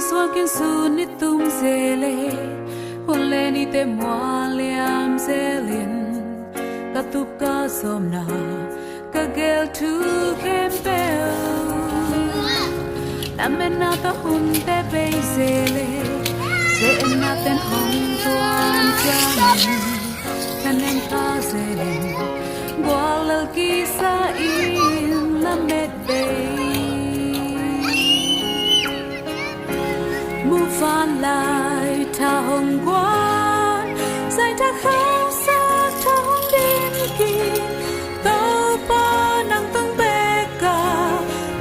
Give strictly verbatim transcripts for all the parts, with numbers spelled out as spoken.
Suakin sun ni tum zel e, hun le nite mual liam zelin, ka tup ka zomna ka gel thu khempeuh. Lametna tawh hunte bei zel e, ze-etna ten hong tuam ciangin, thanem kha zelin guallel kisa in lamet bei. Muvanlai tha hong guan, zaitha khausak tha hong dim kik, Topa nang tung bek a,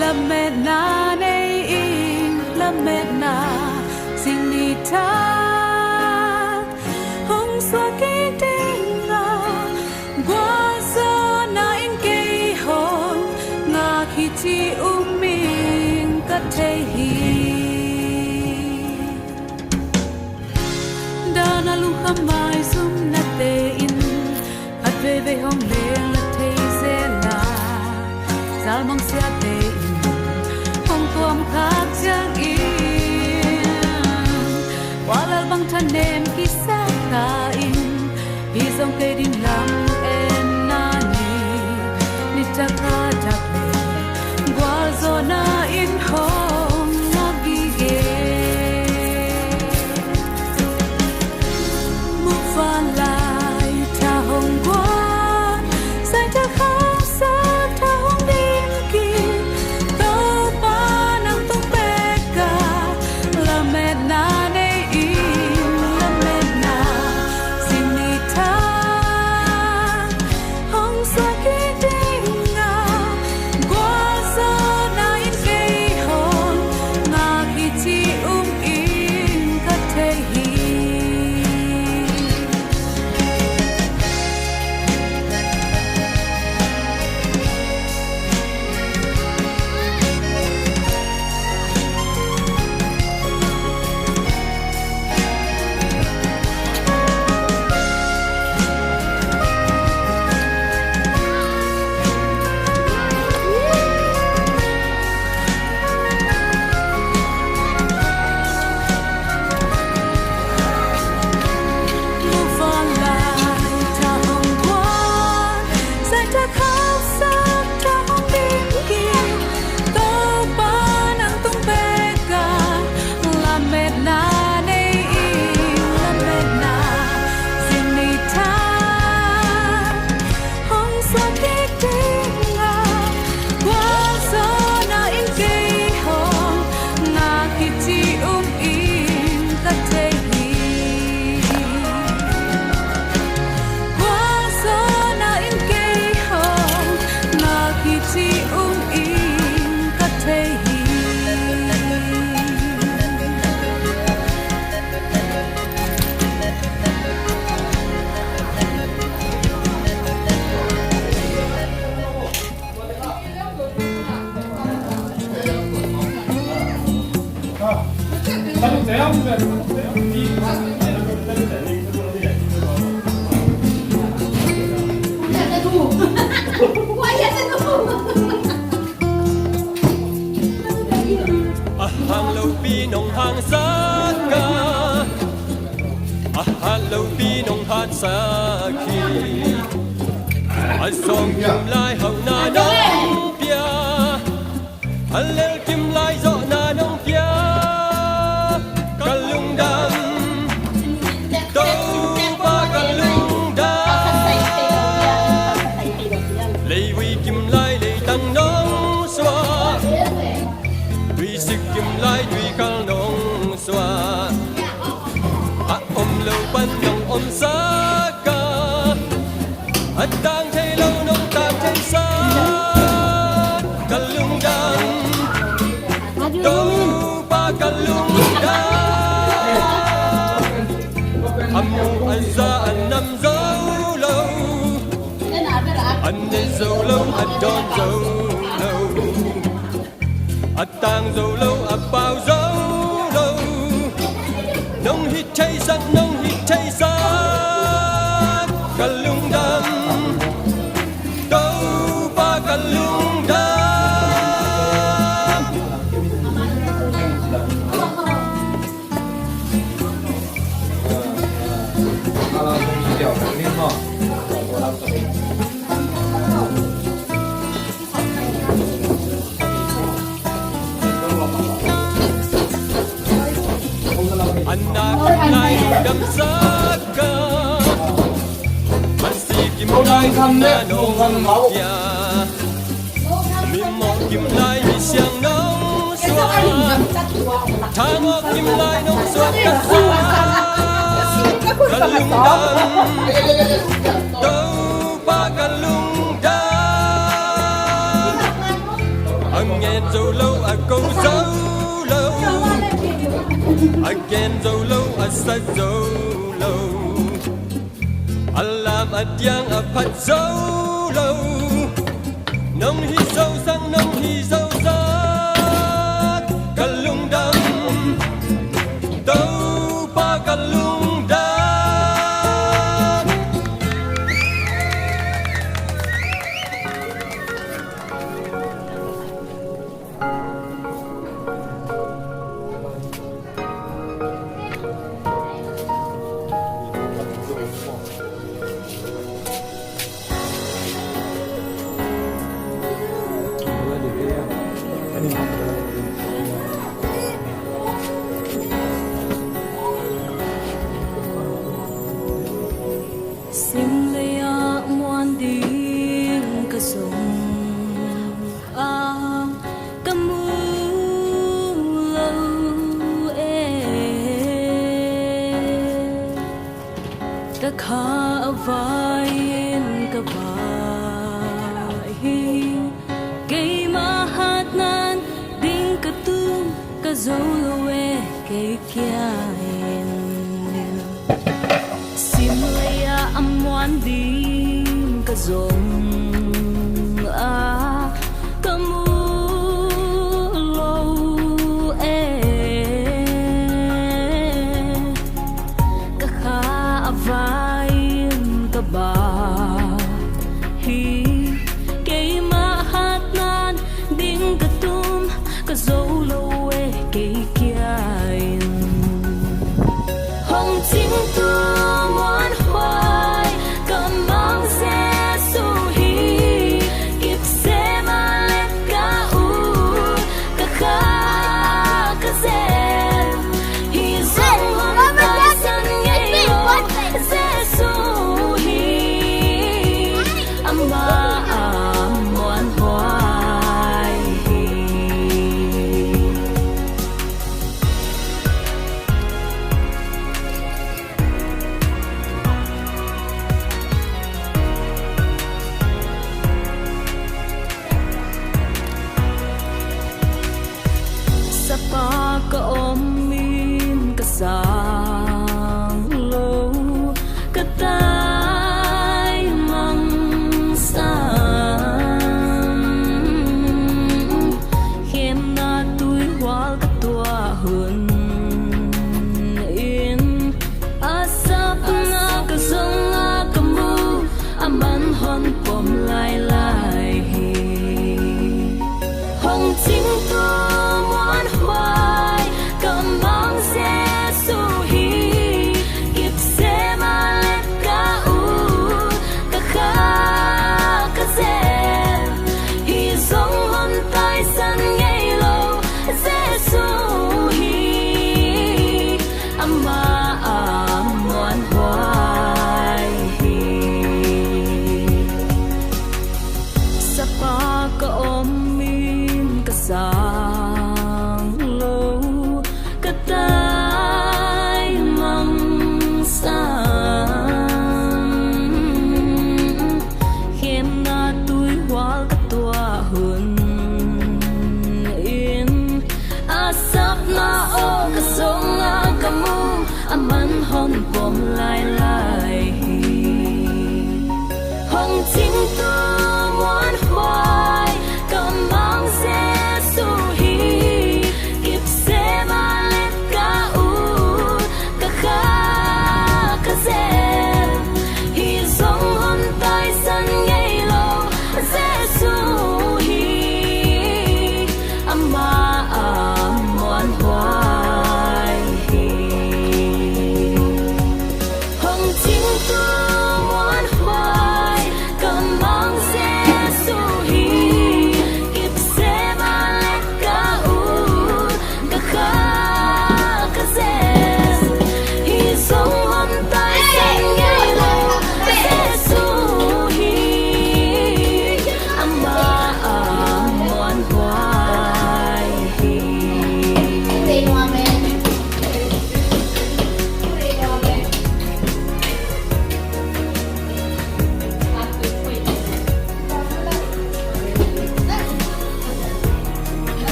lametna nei ing, lametna zing ni tha hong suak kik ding a, gualzawhna in kei hong ngak hi ci um ing ka thei hi. Dan a lungkham maizumnate in khat veivei hong leng la thei zel a, zalmang siate in hong tuam khak ciangin, guallel bang thanem kisa kha in, hi zong kei ding lam enna nei, nitak a dak le gualzawhna in hong ngak gige. Muvanlai tha hong guan, zaitha khausak tha hong dim kik, Topa nang tung bek a, lametna nei ing, lametna zing ni tha hong suak kik ding a, gualzawhna in kei hong ngak hi ci um ing ka thei hi. Muvanlai tha hong guan, zaitha khausak tha hong dim kik, Topa nang tung bek a, lametna nei ing, lametna zing ni tha hong suak kik ding a, gualzawhna in kei hong ngak hi ci um ing ka thei hi. Gualzawhna in kei hong ngak hi ci um ing ka thei hi. A hang lopi nong hangsak a, a hat lopi nong hatsak hi. A zawng kim lai hauhna nong pia, a lel kim lai zawhna nong pia. Ka lungdam, Topa ka lungdam. Leivui kim lai leitang nong suah, tuisik kim lai tuikhal nong suah. A om lo pan nong omsak a, a tang thei lo nong tang theisak. Ka lungdam, Topa ka lungdam. A mu a za a nam zo lo, a ne zo lo, a dawn zo lo, a tang zo lo, a pau zo lo. Nong hih theisak, nong hih theisak, ka lungdam, Topa ka lungdam. An na kim lai lungdam sak a, man si kim lai lungdam na nong pia. Mimaw kim lai mi siang nong suak, thangawk kim lai nong suak ka sa. Ka lungdam Topa, ka lungdam. A ngen zo lo, a ko zo lo, a gen zo lo, a sa zo lo, a lam a diang a phat zo lo. Nong hi zo sang, nong hi zo sang, ka lungdam. Topa, ka lungdam. Sim lei ah muan ding ka zong a, ka mu lo e. Ka kha a vai-in ka vai hi, keimah hatna-in ding ka tum, ka zo lo e kei kia-in. Sim lei ah a muan ding ka zong a, ka mu lo e. Ka kha a vai-in ka vai hi, keimah hatna-in ding ka tum, ka zo lo e kei kia-in. Hong cingtu muanhuai ka Mang Jesu hi. Kip sem a let ka ut, ka kha ka zem, hi zong hong taisan ngei lo Jesu hi. Amah a muanhuai hi. Sapa ka om in ka sang lo, ka taimang sang, khemna tuihual ka tuah hun in, a sapna ka zong a, ka mu a man hon pom lailai hi. Hong cingtu muanhuai ka Mang Jesu hi. Kip sem a let ka ut, ka kha ka zem, hi zong hon taisan ngei lo Jesu hi. Amah a muanhuai hi. Sapa ka om in ka sang lo, ka ta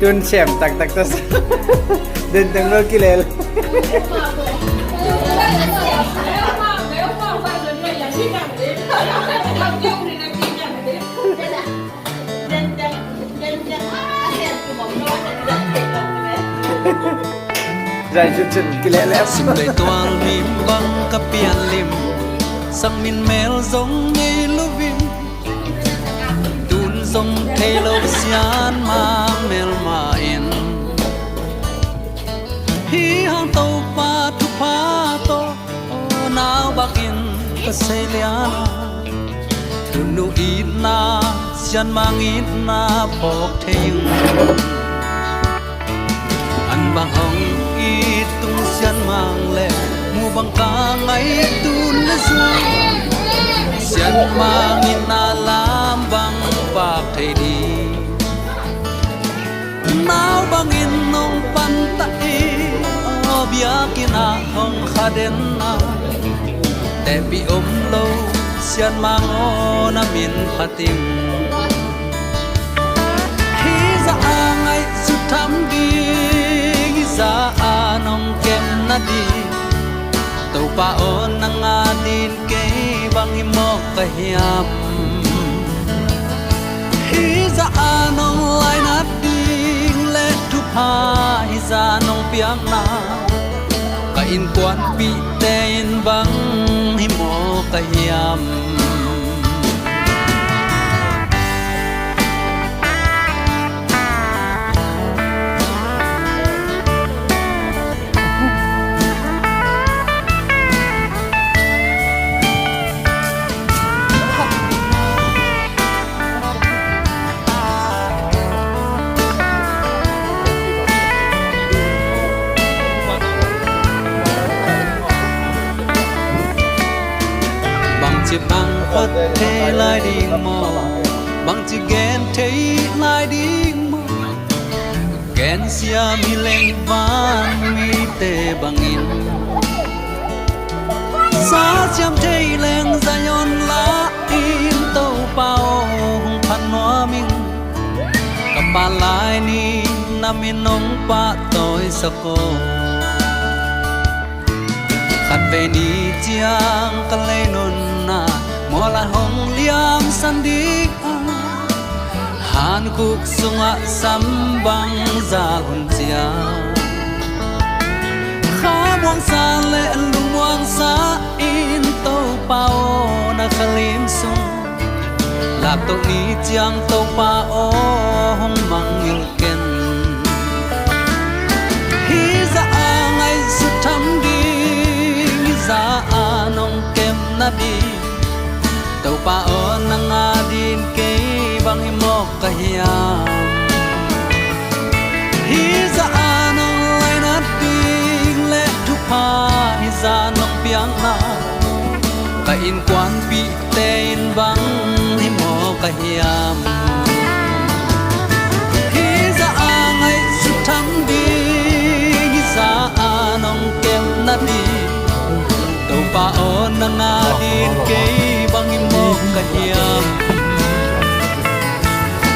Tun sem taktak ta sa. Den teng lo kilel. Zai sut sut kilel. Sim lei tual mim bang ka pian lim. Sang min mel zong nei lo vin. Tun zong thei lo sian mang mel ma in. Hi hang Topa thupha tawh, aw nau bangin ka sei lian a. Tun nu itna, sian mang itna phawk thei ing. An bang hong it tung sian mang le mu bang ka ngai tun le zong sian mang in a lam bang pak thei ding. Nau bangin nong panta i aw biakinn ah hong kha den a. Tepih om lo sian mang aw na min phat ing. Hi za a ngaihsut tham ding, hi za a nong kem nading. Topa aw nang adin kei bang hi mawk ka hiam. Hi za a nong lainat ding le thupha hi za nong piakna. Ka innkuanpihte in bang hi mawk ka hiam. Bangci bang phot thei lai ding maw? Bangci gen thei lai ding maw? Gensiam hi leng van mite bangin sa siam thei leng Zion la in Topa aw hong phat nuam ing. Ka pa lai ni na min hong pahtawi sak aw. Khatvei ni ciang ka lei nunna mual ah hong liamsan ding a. Hankhuk sungah sam bang zal hun ciang khamuang sa le lungmuang sa in Topa aw na khalim sung. Laptoh ni ciang Topa aw hong mangngilh ken. Hi za a ngaihsut tham ding, hi za a nong kem nading. Topa aw nang adin kei bang hi mawk ka hiam. Hi za a nong lainat ding le thupha hi za nong piakna. Ka innkuanpihte in bang hi mawk ka hiam. Hi za a ngaihsut tham ding, hi za a nong kem nading. Topa aw nang adin kei bang hi mawk ka hiam.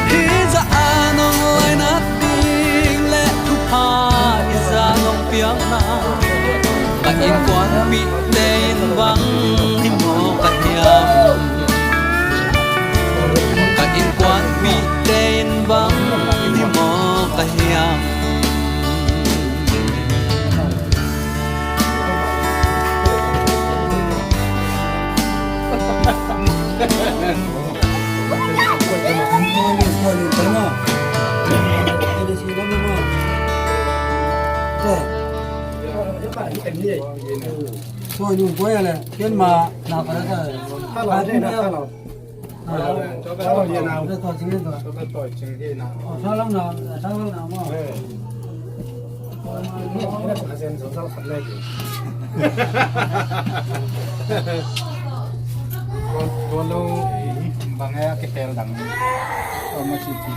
Hi za a nong lainat ding le thupha hi za nong piakna. Ka innkuanpihte in bang hi mawk ka hiam. Ka innkuanpihte in bang hi mawk ka hiam. Tua lo bang e a kitel dang. Tua ma ci ci.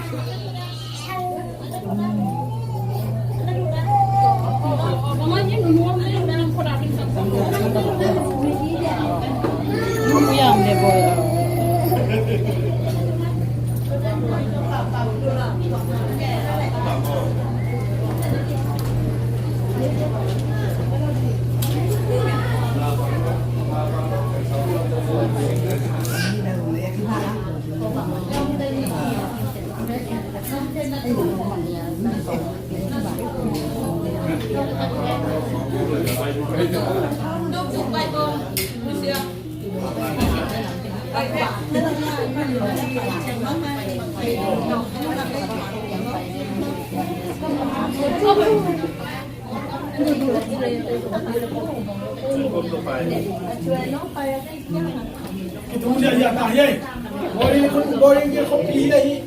Kitung ziahziah ta hi ei. Boring, boring dia khop pi hi ei.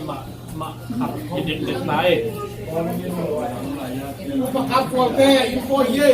Mah, mah, khap, kidik, dik, tai. Mah, khap, kual te, in po ye.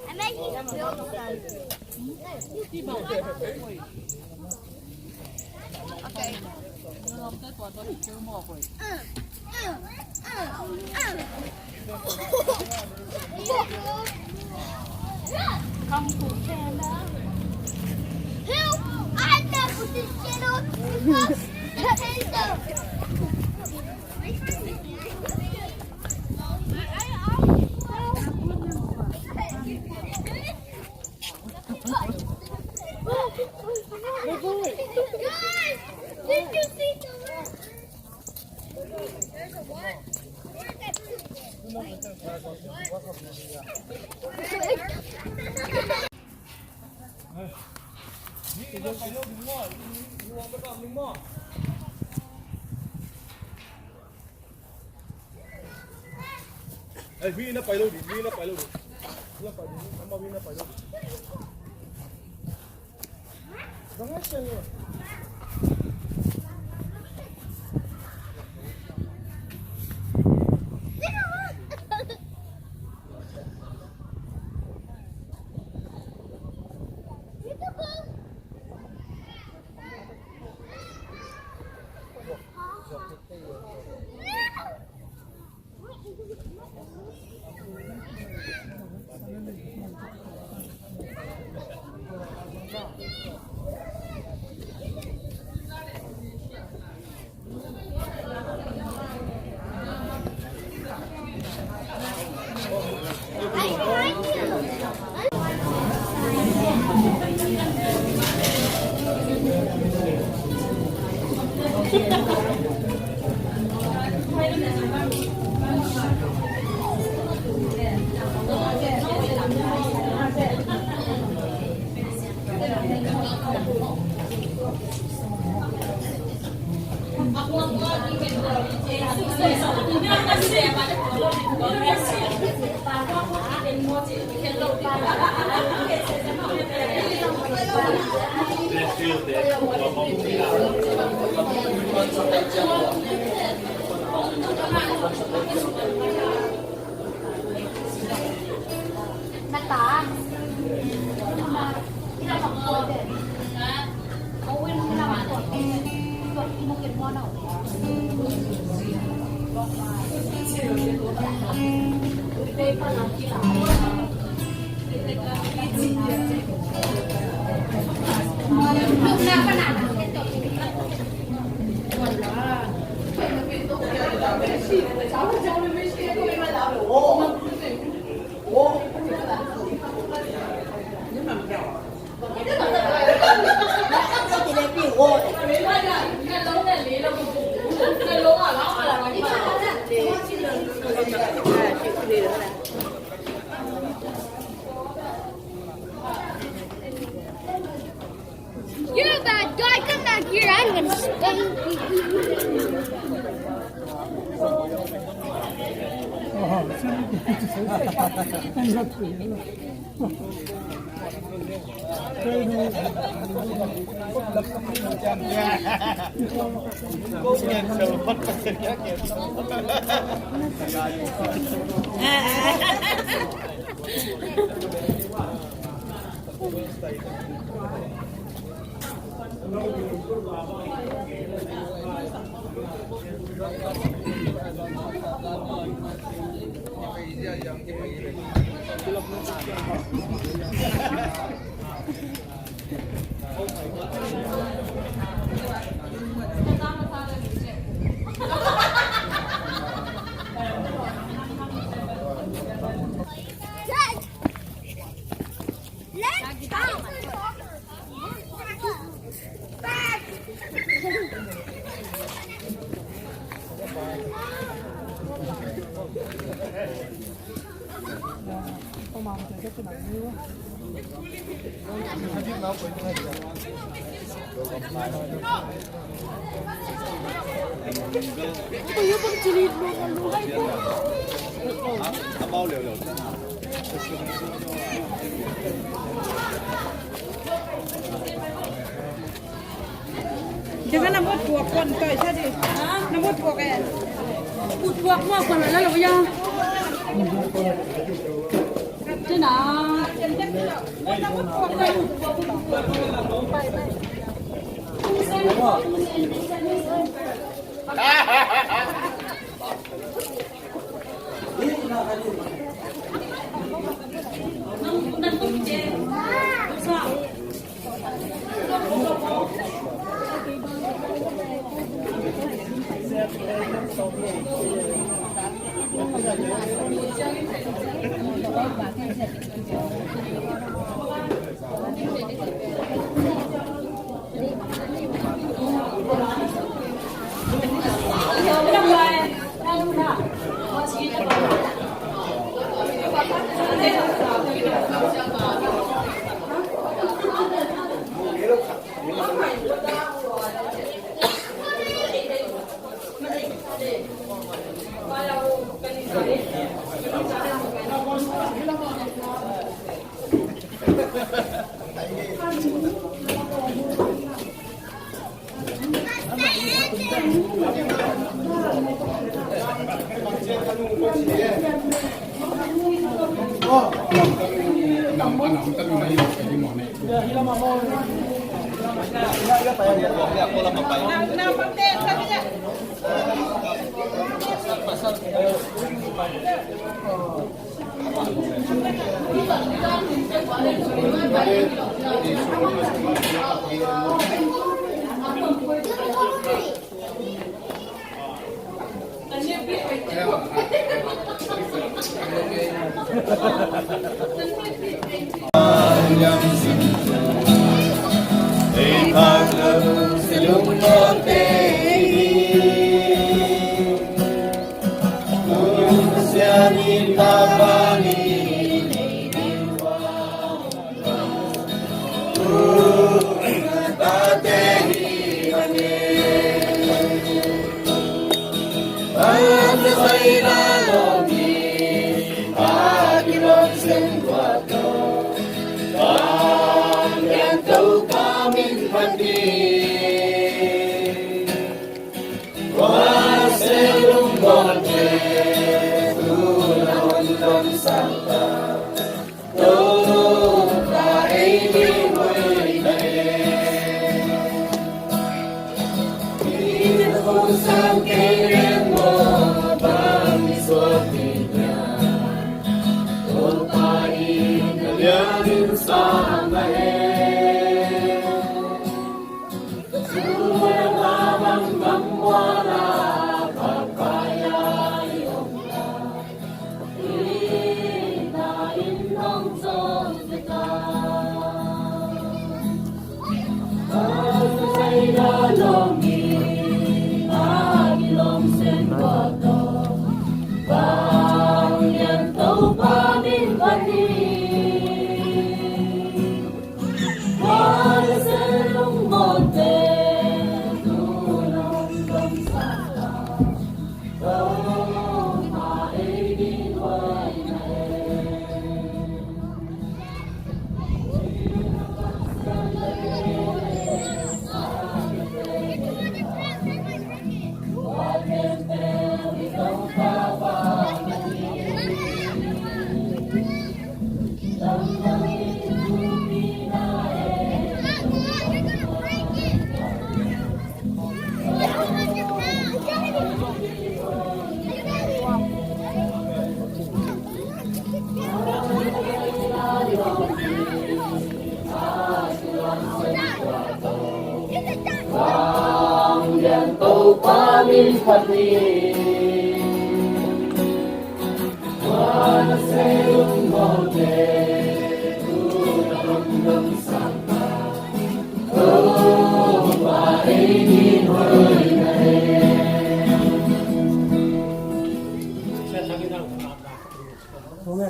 I'm making a film. Okay. Come to Canada. Help! I never did get on the potato. Guys, did you see the rat? There's a rat. Where's that? Ei, mi na pai lo ding, mi na pai lo ding. Mi na pai ding, ama mi na pai lo ding. Bang a siang lo. You're a bad guy. Come back here. I'm gonna spank you. Dega na mut puak kon toy sa di. Na mut puak eh. Mut puak puak kon la lo ya. Tena. Amen.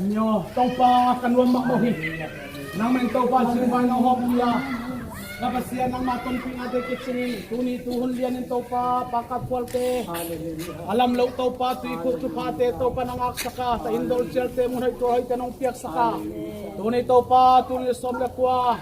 Nio, Topa ka nuam mahmah hi. Nangmah in Topa singvai nong hawm hi a. Na Pasian nangmah tonpih ngate kicingin tuni tuhun lianin Topa pangkhat phualte, a lam lo Topa tuikhuk thuphate Topa na ngaksak a, tahin dolcialte mun hoih tual hoihte nong piaksak a. Tuni Topa tuni sawm le kua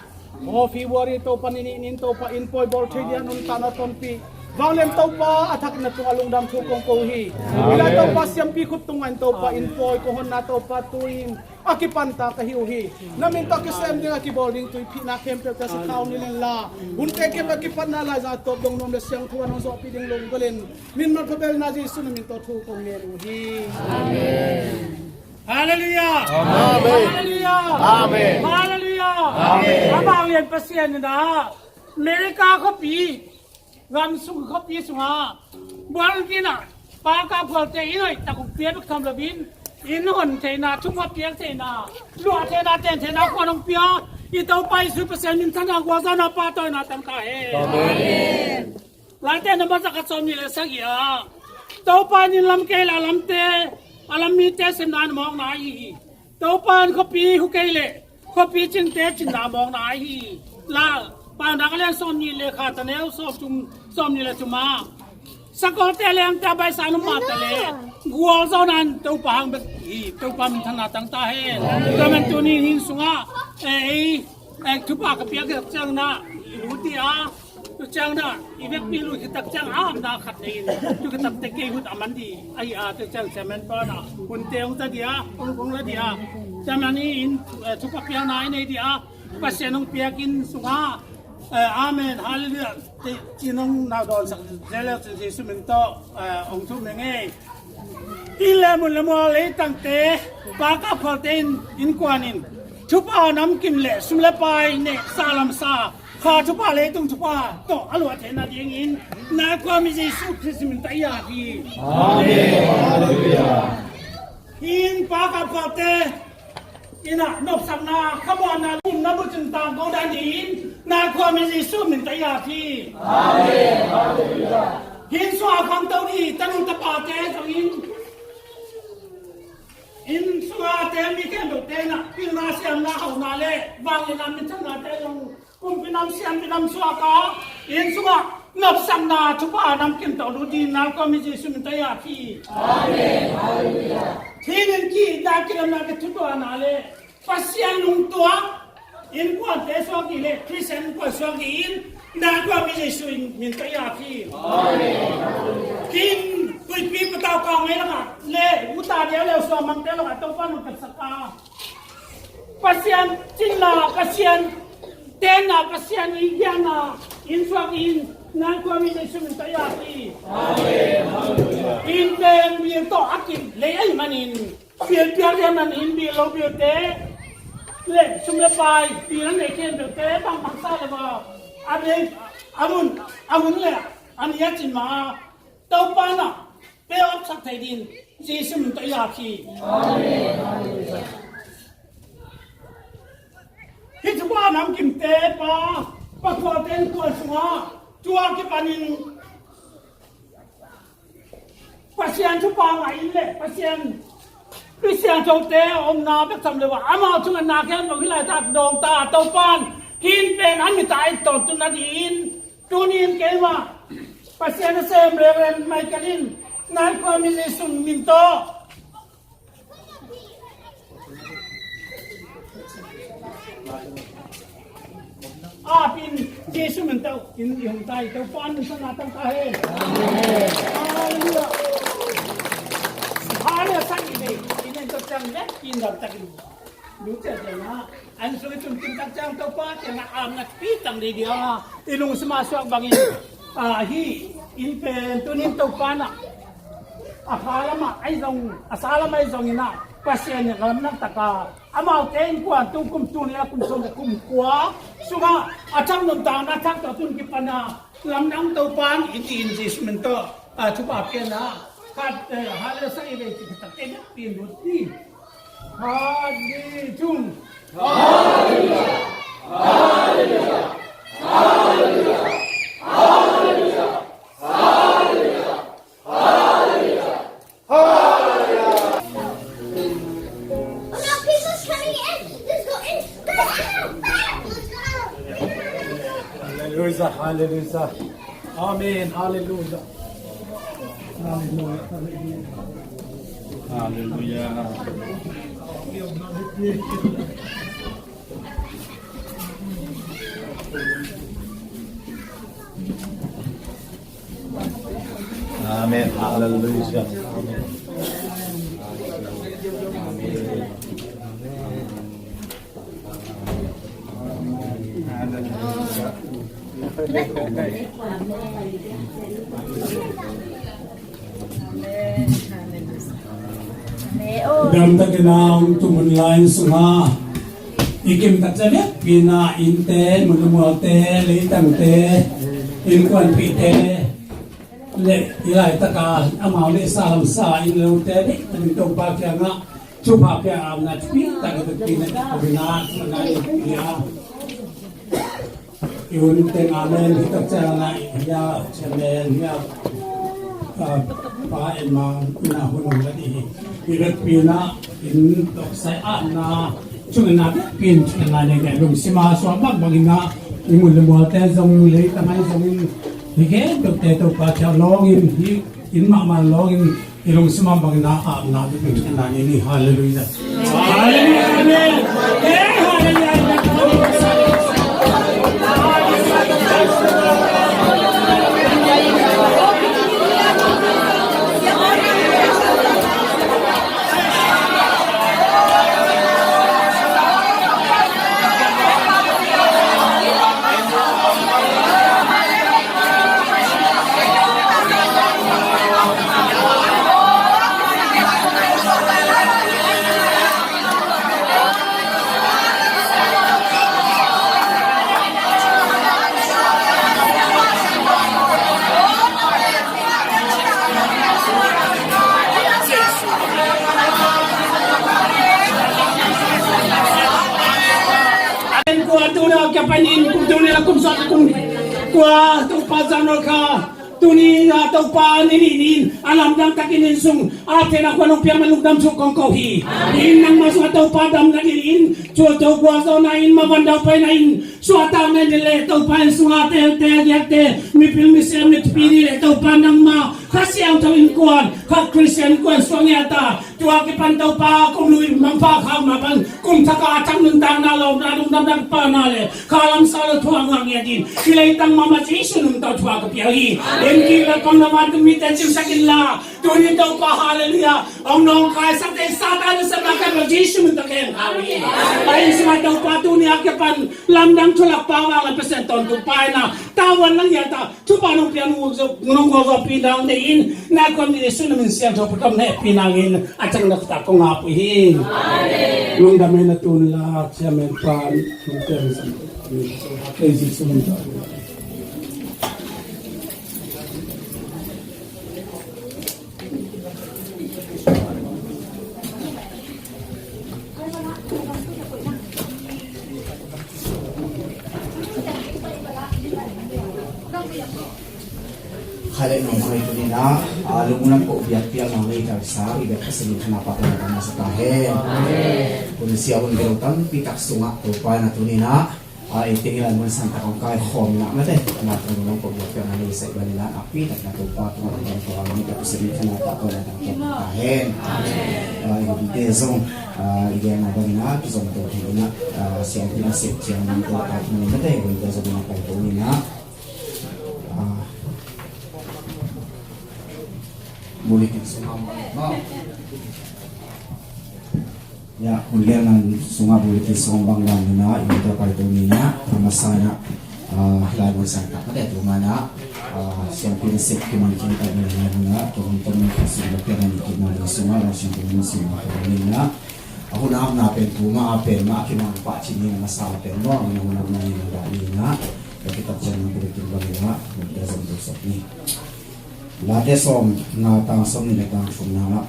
Aw February Topa ni nih nin Topa in pawi bawl thei dia nuntakna tonpih Vanglian Topa, a thak in na tungah lungdam thu kong ko hi. Amen. Hih lai Topa, siampi khut tungah in Topa, in pawi kong honna Topa, tu-in a kipanta ka hi uh hi. Na min tawh kisem ding a kibawl ding tuiphihna khempeuh teh a si khau ni len la, hunte khempeuh a kipatna laizang a tawp dong nuam le siangtho a nong zawhpih ding lunggulh in, min manpha belna Jesuh na min tawh thu kong ngen uh hi. Amen. Halleluiah. Amen. Halleluiah. Amen. Halleluiah. Amen. A vanglian Pasian in ah America khuapi gam sung khuapi sungah bual kinah pa kah phualte in hoih tak hong pia bek tham loin, in hon theihna, thupha piak theihna, luah theihna, ten theihna khuan hong pia i Topa Jesuh Pasian minthanna, gualzawhna, pahtawina tang ta hen. Amen. Late nambat zakhat sawmnih le sagih ah Topa in lam kei le a lamte, a lam mite semna in mawkna ahi hi. Topa in khuapi hu kei le khuapi cingte cinna mawkna ahi hi. La, Paunak a lian sawmnih le khat, a neu sawmthum, sawmnih le thum ah sakawlte lengte a baihsa in um mah ta le gualzawhna in Topa hang bek hi. Topa minthanna tang ta hen. Tua man tuni in hih sungah, eh, ei, eh, thupha ka piak hi tak ciangin ah i lut dih a, tu ciangin ah i vekpi lut hi tak ciang a, amna khat nei in tu khit tak teh kei hut a man dih ahi a, tu ciang chairman pa in ah hunte hong za dih a, hong, hong la dih a, chairman in, eh, thupha piakna i nei dih a, Pasian hong piak in sungah, eh, amen, halleluiah, te, ci nong nau dawnsak zel le cin Jesuh min tawh, eh, hong thum hi ing ei. Inn le mun le mual, leitangte, pa kah phualte in, innkuan in thupha namkim le sum le pai, neihsa lamsa, kha thupha, leitung thupha tawh a luah theihna dingin na khuami Jesuh Khrist min tawh i ap hi. Amen. Halleluiah. Hih inn pa kah phualte in ah nopsakna, khamuanna, lungna bucin tangko dan dingin na khuami Jesuh min tawh i ap hi. Amen. Halleluiah. Hih inn sungah khangto ding tanu tapate zongin, inn sungah a teng mi khempeuhte in ah pilna, siamna, hauna le vangliatna, minthannate zong kumpi nam, siampi nam suak a, inn sungah nopsakna, thupha namkim tawh lut dingin na khuami Jesuh min tawh i ap hi. Amen. Halleluiah. Hih inn ki, na kilamna, kithutuahna le Pasian lungtuak innkuante suak ding le Khristian innkuan suak dingin na khuami Jesuh min tawh i ap hi. Amen. Hih inn Tuipi Patau Kau Ngei lakah le uta deuh le suamangte lakah Topa nong kapsak a, Pasian cinna, Pasian tenna, Pasian i giahna inn suak dingin na khuami Jesuh min tawh i ap hi. Amen. Inn pen bill tawh a kilei ahih manin, bill piak ding ahih manin bill lo billte le sum le pai, bill a nei khempeuhte bangbang sa le ba, a bill, a mun, a mun le a ni a cin ma Topa in ah pay off sak thei dingin Jesuh min tawh i ap hi. Amen. Hih thupha namkimte pa, pa khualte innkuan sungah tua kipanin Pasian thupha ngah in le Pasian Pasian thote a omna bek tham lo a, amau thungetna khempeuh hih laitak dawngta, Topa in hih pen a mit a et tawntung nadingin tuni in keimah Pasian nasem Reverend Michael in na khuami Jesuh min tawh a ap in Jesuh min tawh in i hong ta hi. Topa in min tawh na tang ta hen. Halleluiah. Halleluiah. Sak i nei, i nei tawh ciang vek in dam takin lut ciah ciang a, an sung i tum kim tak ciang Topa ciang a, am na pi tang dei dia, i lungsim a suak bangin, a, hih inn pen tuni in Topa in a, a kha lam ah ahi zong, a sa lam ah ahi zongin a, Pasian in lamdang tak a, amaute innkuan tung kum, tuni a kum sawm le kum kua sungah a thak nuntakna thak tawh tun kipan a, lamdang Topa in i ti in Jesuh min tawh, a, thupha piakna khat, eh, halleluiah, sak i vei ci khat tak, eh, pi in lut ni. Khat, nih, thum. Oh no, people's coming in! Let's go in! Let's go! Let's go! Halleluiah, halleluiah. Amen, halleluiah. Halleluiah, halleluiah. Halleluiah. Amen. Hallelujah. Damtakin a hong tung hun lai sungah i kimtak ciang bek pi-in ah innte, mun le mualte, leitangte, innkuanpihte le i laitak a amau neihsa lamsa inn lote bek takin Topa kiangah thupha pia, apna thupi takin pi-in ah, pi-in ah, pi-in ah. I hun teng, amen. Hi tak ciang a, hia chairman, hia, ah, Pa En Mang in a hun hong la ding hi. I vekpi-in ah inn tawh kisai apna, chung in ah vekpi-in, chung in ah nei nei lungsim a suak bangbang in ah, i mun le mualte zong, leitang ah zong in, hi khempeuhte Topa kiang lawng in, hi inn mahmah lawng in, i lungsim a bangin a apna bek in thukna ni ni. Halleluiah. Halleluiah. Amen. Hey, halleluiah. Amen. Kua tuni a kipanin, kum tuni a kum sawm kum kua Topa zan ol kha. Tuni a Topa ni nih ni-in a lamdang takin inn sung a theihna khuan hong piak man lungdam suk kong ko hi. Inn nangmah sungah Topa damna dingin, tua Topa gualzawhna in, mavan daupaina in, suahtak na ding le Topa inn sungah a telte, a giakte, mipil misiam, mipi ding le Topa nangmah Kha Siangtho innkuan, kha Khristian innkuan suak ngiat a, tua kipan Topa kum lui mangpha khak mah bang, kum thak a thak nuntakna, lawpna, lungdamna, kipahna le kha lamsang lo thu a ngah ngiat dingin, hih leitang mahmah Jesu min tawh thu ka pia hi. Inn kik le pang, na vantung mite cingsak inla, tuni Topa, halleluiah, hong nawngkaisakte Satan nasepna khat lo Jesu min tawh kheng kha hi. A inn sungah Topa tuni a kipan lamdang thu lak pau vang la Pasian tawntung pa in a, tavuan lang hial ta, thupha nong pia nong gualzawhpih nang deih in, na khuan mi Jesu na min siangtho put om na hehpih nangin a ciang na khutak kong ngap uh hi. Lungdam in a tun la, chairman pa, lungdam in a tun la. Khaleh nong koi tuni na, a, lungdam ko biakpiakna ngei taksa i biak Pasian in thana pah na masa ta hen. Hun sia hun bel tampi tak sungah Topa in a tuni na, a, i teng i lai mun sang tak hong kaikhawm na mate, na tuni nong ko biakpiakna ngei sa i ban i la nakpi tak na Topa tungah lungdam ko a, i biak Pasian in thana pah na ta hen. A, i te zong, a, i gen na bang na, ki zong to thei na, a, siang pi na sep siang nong ko ta na mate, i te zong na kai to ni na. Ah. Bulitin sungah bang, no? Ya, bulitin sungah, bulitin sungah bang dan na, i mata pai tu ni na, a masa na, ah, lai bang sang tak pada tu mana, ah, siang pin sip ki man kin tak ni na, tu man tu man kasi na pia na ni ki na sungah, siang pin sungah ni na. A hun a apna pen tu mah a pen mah a kimang pah cih ni a masa pen maw, a hun a apna ni na dah ni na. Ka kitak ciang na buk tung bang ni na, buk dah zong buk sak ni. Late sawm na tang sawm ni na tang sawm na na.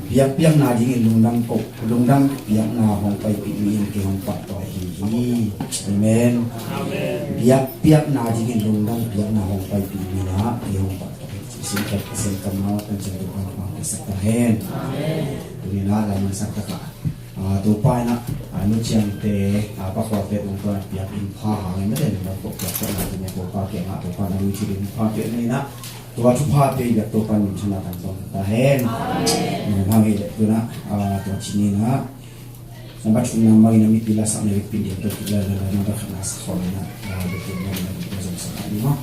Biakpiakna dingin lungdam ko, lungdam piakna hong paipih mi in kei hong pahtawi hi hi. Amen. Biakpiakna dingin lungdam piakna hong paipih mi na kei hong pahtawi hi. Sin kat sin kamau kan ciang tu kan pang ka sak ta hen. Tuni na lai man sak ta ka. Ah, Topa in ah, ah, nuciangte, ah, pakhualte tungtawn a piak inn pha hangin mate nunglam ko piak tawh na tuni Topa kiangah Topa na lui thil inn pha piak ni na, tua thuphate i biak Topa in minthanna tangtawng ta hen. Amen. Hang hi leh tuna, ah, tua ci ni na, nambat thumna mah in a mipi la sak na, mipi ding tawh kik la la la, nambat khatna sa khawm in a, ah, biak Topa in a biak Topa zong sa ni maw.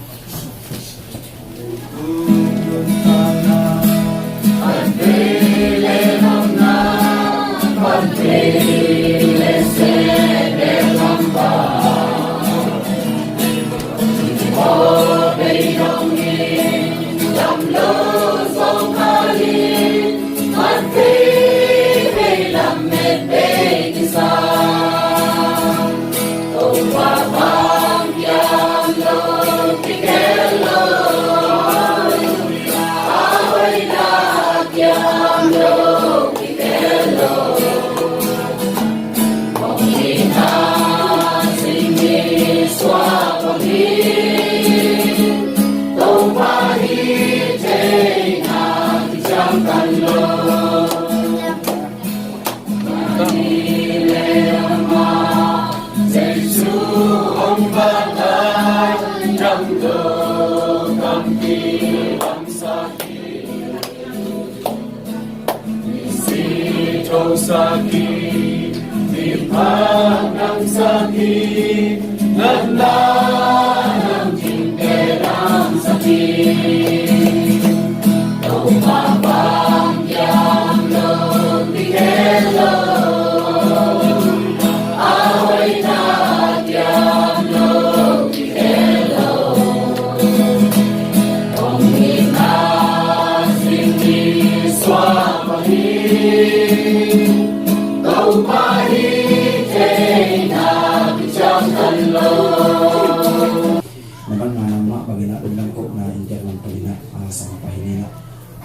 Na bang na nangmah bangin ah lungdam kohna in tek lam panin ah, ah, sang pahin in ah,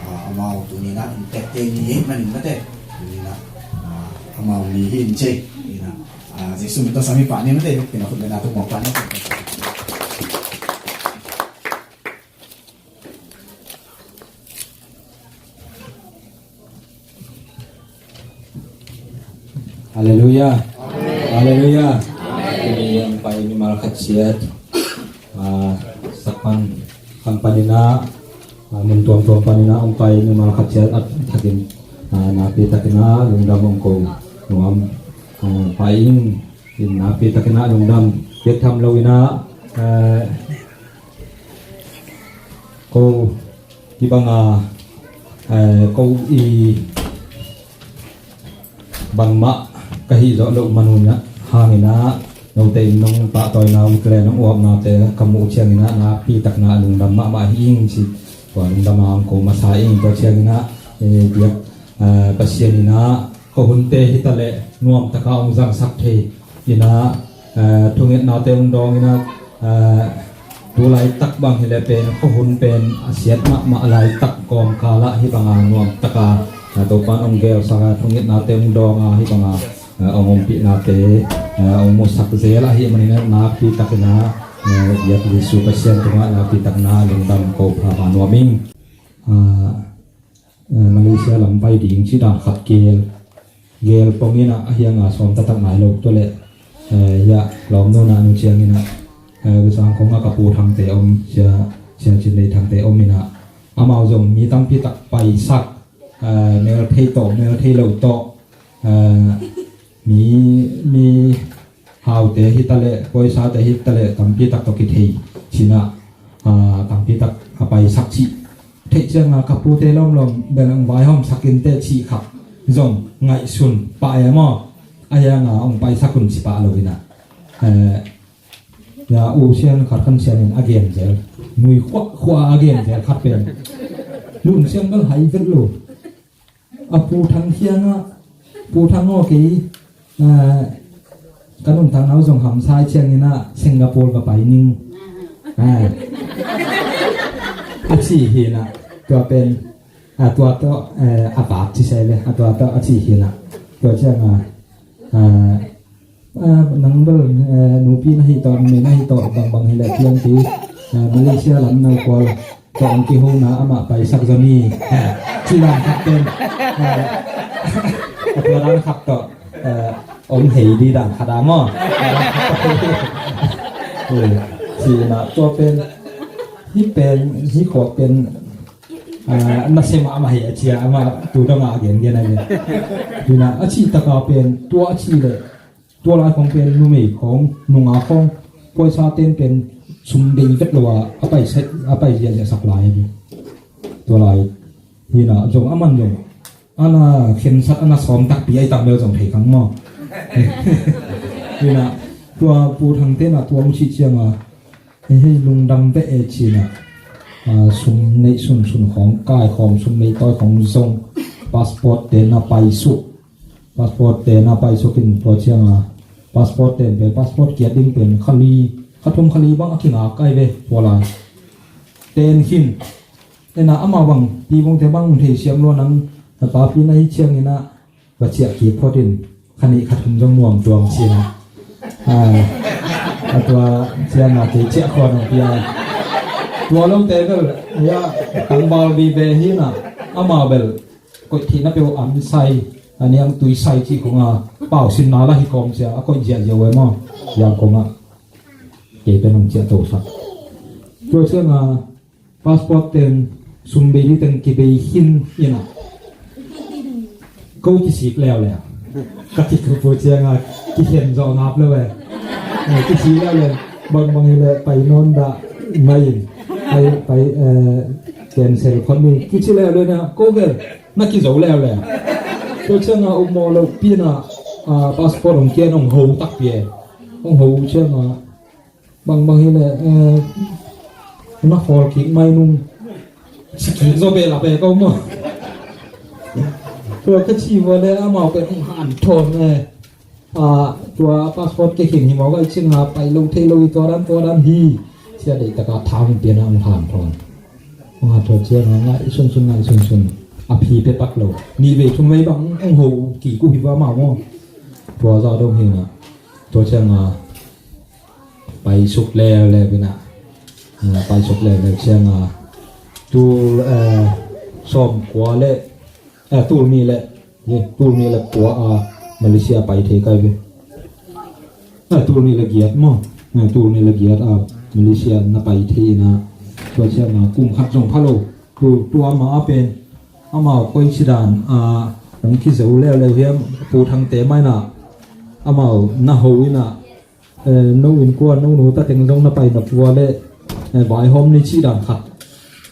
ah, amau tuni in ah in tek teng ni hi manin mate. Tuni in ah, ah, amau ni hi in cei. In ah, ah, Jesu min tawh sami pah ni mate. Pina khut bena tu mawk pah ni. Halleluiah. Halleluiah. Tuni hong pai mimal khat siat, ah, sak pan, khang panin ah, ah, mun tuamtuam panin ah hong pai mimal khat siat a thakin, ah, nakpi takin ah lungdam hong ko nuam, ah, pai ing in nakpi takin ah lungdam. Piak tham lo in ah, ah, ko hih banga, eh, ko i bangmah ka hih zawh loh man un ah hangin ah note in nong pahtawina uh le nong uapnate ka muh ciangin ah nakpi takin ah lungdam mahmah hi ing ci. Tua lungdam a hong ko masa ing. Tua ciangin ah, eh, biak, eh, Pasian in ah ka hunte hi ta leh nuam taka hong zangsak thei in ah, eh, thungetnate hong dawng in ah, eh, tu laitak bang hi leh pen ka hun pen a siat mahmah laitak kawmkal ah hih banga nuam taka, eh, Topan hong gelsak a thungetnate hong dawng a hih banga, eh, hong ompihnate, eh, hong musak zel ahih manin ah nakpi takin ah, eh, biak Jesu Pasian tungah nakpi takin ah lungdam ko pha nuam ing. Ah, eh, Malaysia lam pai ding ci dan khat gel, gel pongin ah, a hiang a sawm taktak nai lo tua leh, eh, hiah lawmnu na nu ciangin ah, eh, Zangkong ah ka pu Thangte om, sia, sia Cin Lei Thangte om in ah, amau zong mi tampi tak paisak, eh, mel thei tawh, mel thei lo tawh, eh, mi, mi haute hi ta leh, pawisate hi ta leh, tampi tak tawh kithei cin ah, ah, tampi tak a paisak cih. Theih ciang a ka pute lawmlawm bel hong vaihawmsak in teh cih khat zong ngaihsun pah e maw. A hiang a hong paisak un ci pah lo in ah. Eh, ya, U Sian khat kan sian in a gen zel. Nui khuahkhuah a gen zel khat pen. Lun siang bel hai vet lo. A Pu Thang kiangah, Pu Thang aw kei, ah, ka nuntakna uh zong hamsa ciangin ah Singapore ka pai ning. Ah. A ci hi in ah, tua pen, ah, tua tawh, eh, a vak ci sai le, a tua tawh a ci hi in ah. Tua ciang a, ah, Ah, nang bel, eh, nupi na hi tawh, numei na hi tawh, bangbang hi leh piang ti, eh, Malaysia lam nau kual tawh hong kihona amah paisak zaw ni. Eh, ci dan khat pen, eh, a tua dan khat tawh, eh, hong hei di dan khat a maw. Eh, ci na tua pen, hih pen, hih khua pen, eh, na sem amah hei a ci a amah tu dong a gen gen a gen. Hi na, a ci taka pen, tua a ci leh, tua lai khong pen numei khong, nungak khong, paisa ten pen sum dei vet lo a, a pai se, a pai ziahziah sak lai a hi. Tua lai hi na, zong a man zong, ana khensat, ana sawm takpi ai tam lel zong thei kang maw? Hi na, tua Pu Thangte na tua hong cih cianga, hei, hei, lungdam ve e ci na, a, sum neih sunsun khawng kaikhawm, sum neih tawi khawng zong, passport te na paisuk, passport te na paisuk in tua cianga, passport ten pen, passport kiat ding pen kha li, kha thum kha li bang a kingak ai ve tua lai. Ten khin, ena amah bang, pi bang te bang hong thei siam lua nang, na papi na hi ciangin a, va ciah kik phot in, kha nih kha thum zong nuam tuam ci na. A, a tua cianga kei ciah khua nong pia. Tua lote bel, ya, tangval vive hi na, amah bel, koih thihna peuh an sai, a niang tui sai cih kong a, pau sinna la hi kawm cia, a koih ziahziah uh e maw, ziang kong a, kei pen hong ciah to sak. Tua cianga, passport teng, sum bei li teng kibei khin ina. Ko kisik leuleu. Ka kikupu cianga, kikhen zawh ngap lo e. Eh, kisik leuleu. Bangbang hi le pai nawn dah mai in. Pai, pai, eh, cancel khon ni. Kici leuleu na, ko gel, na kizo leuleu. Ko cianga upmawh lo pina, ah, passport hong kian hong ho takpi e. Hong ho cianga, bangbang hi le, eh, na khawl kik mai nung. Ci kik zaw bel a pe ko maw. Tua ka ci vua le amau pen hong hanthawn e. A, tua passport ke khin hi maw, ka i cin nga pai lo thei lo i tua dan, tua dan hi. Cia deih taka thang pian a hong hanthawn. Hong hanthawn cia nga ngai sunsun, ngai sunsun. A phi pe pak lo. Ni vei thum vei bang hong ho kik uh hi vua amau maw. Tua za dong hi na. Tua cia nga. Paisuk leuleu ina, ah, paisuk leuleu cianga, tul, eh, sawm kua le, eh, tul nih le, eh, tul nih le kua a Malaysia pai thei kai ve. Eh, tul nih le giat maw, eh, tul nih le giat a Malaysia na pai thei ina, tua cianga kum khat zong pha lo, tu, tua ma a pen, amau koi cidan, ah, hong kizo leuleu hiam, Pu Thangte mai na, amau na ho ina, eh, no innkuan, no nu ta teng zong na pai na pua le, eh, vaihawm ni cih dan khat.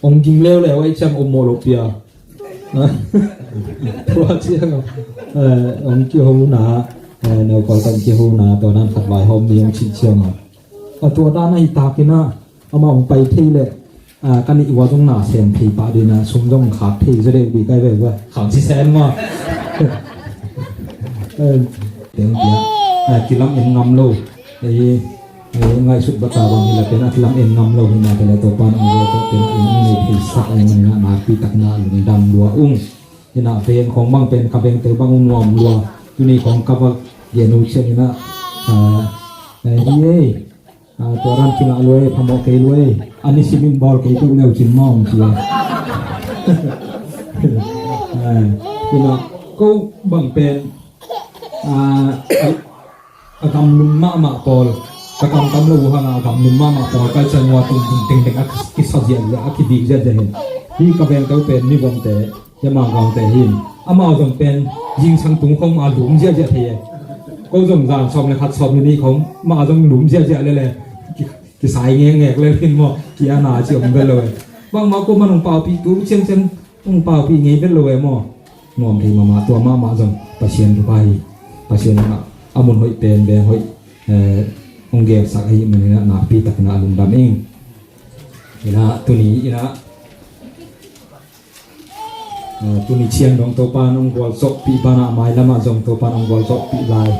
Hong ging leuleu ai ciang om mawh lo pia. Tua ciang, eh, hong kiho na, eh, no kol kan kiho na, tua dan khat vaihawm ni hong cih ciang a. A tua dan a hi takin a, amah hong pai thei le, ah, ka nih ua zong na sem thei pah dina, sum zong khak thei zaw deuh dih kai ve ua. Khak si sen maw. Eh, teng pia. Ah, kilam en ngam lo. Eh, eh, ngaihsut bata bang hi la pen a kilam en ngam lo hi na te le Topan ong lo to pen a ong nei thei sak ong na nakpi tak na lungdam lua ung. Hi na veng khong bang pen ka veng te bang ung nuam lua. Tuni khong ka va gen u cian hi na. Ah, eh, hi ei. Ah, tua ran kingah luai, phamawh kei luai. Ani simin bawl kei peuh leu cin mawng cia. Ah, kingah ko bang pen, ah, a, a gamlum mahmah pawl. Ka kamkam lo uh hangah a gamlum mahmah pawl. Kai cai ngua tung tung teng teng a kisa ziahziah, a kivik ziahziah hin. Hi ka veng keu pen ni vomte. Hia mangkangte hin amau zong pen zingsang tung khong a lum ziahziah thei e. Ko zong zan sawm le khat sawm le nih khong mah zong lum ziahziah lele. Ki, kisai ngekngek le hin maw, ki ana ci om vet lo e. Bangmah ko man hong paupi tu ciangciang hong paupi ngei vet lo e maw. Nuam thei mahmah tua mahmah zong Pasian thupha hi. Pasian in a mun hoih pen beng hoih, eh, hong gelsak ahi manin a nakpi takin a lungdam ing. Ina tuni ina Ah, tuni ciang dong Topa nong gualzawhpih banah mailamah zong Topa nong gualzawhpih lai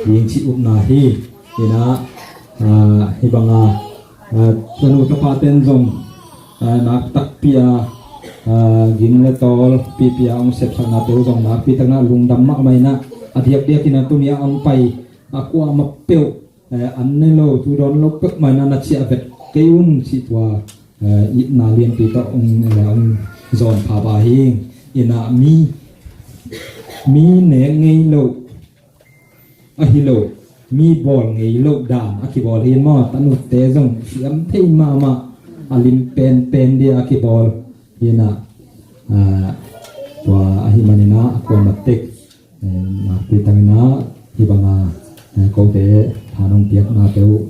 ding cih upna hi. Ina, ah, hi banga, ah, tanu tapa ten zong, ah, nak takpi a, ah, gim le tawl pipi a hong sepsakna teu zong nakpi takna lungdam mahmah ina, a diakdiak ina tuni a hong pai a kuamah peuh eh, an nei lo, tu dawn lo peuhmah in a na ciah vet kei un cih tua, eh, itna lianpi tawh hong, eh, hong zawn phapha hi. Ina mi, mi nek ngei lo, ahi lo, mi bawl ngei lo dan a kibawl hi maw, tanute zong siam thei mahmah, a lim penpen dia a kibawl. Ina, ah, tua ahi manina a kuamah tek. Eh, nakpi takin a, hi banga, eh, kote, tha nong piakna teu,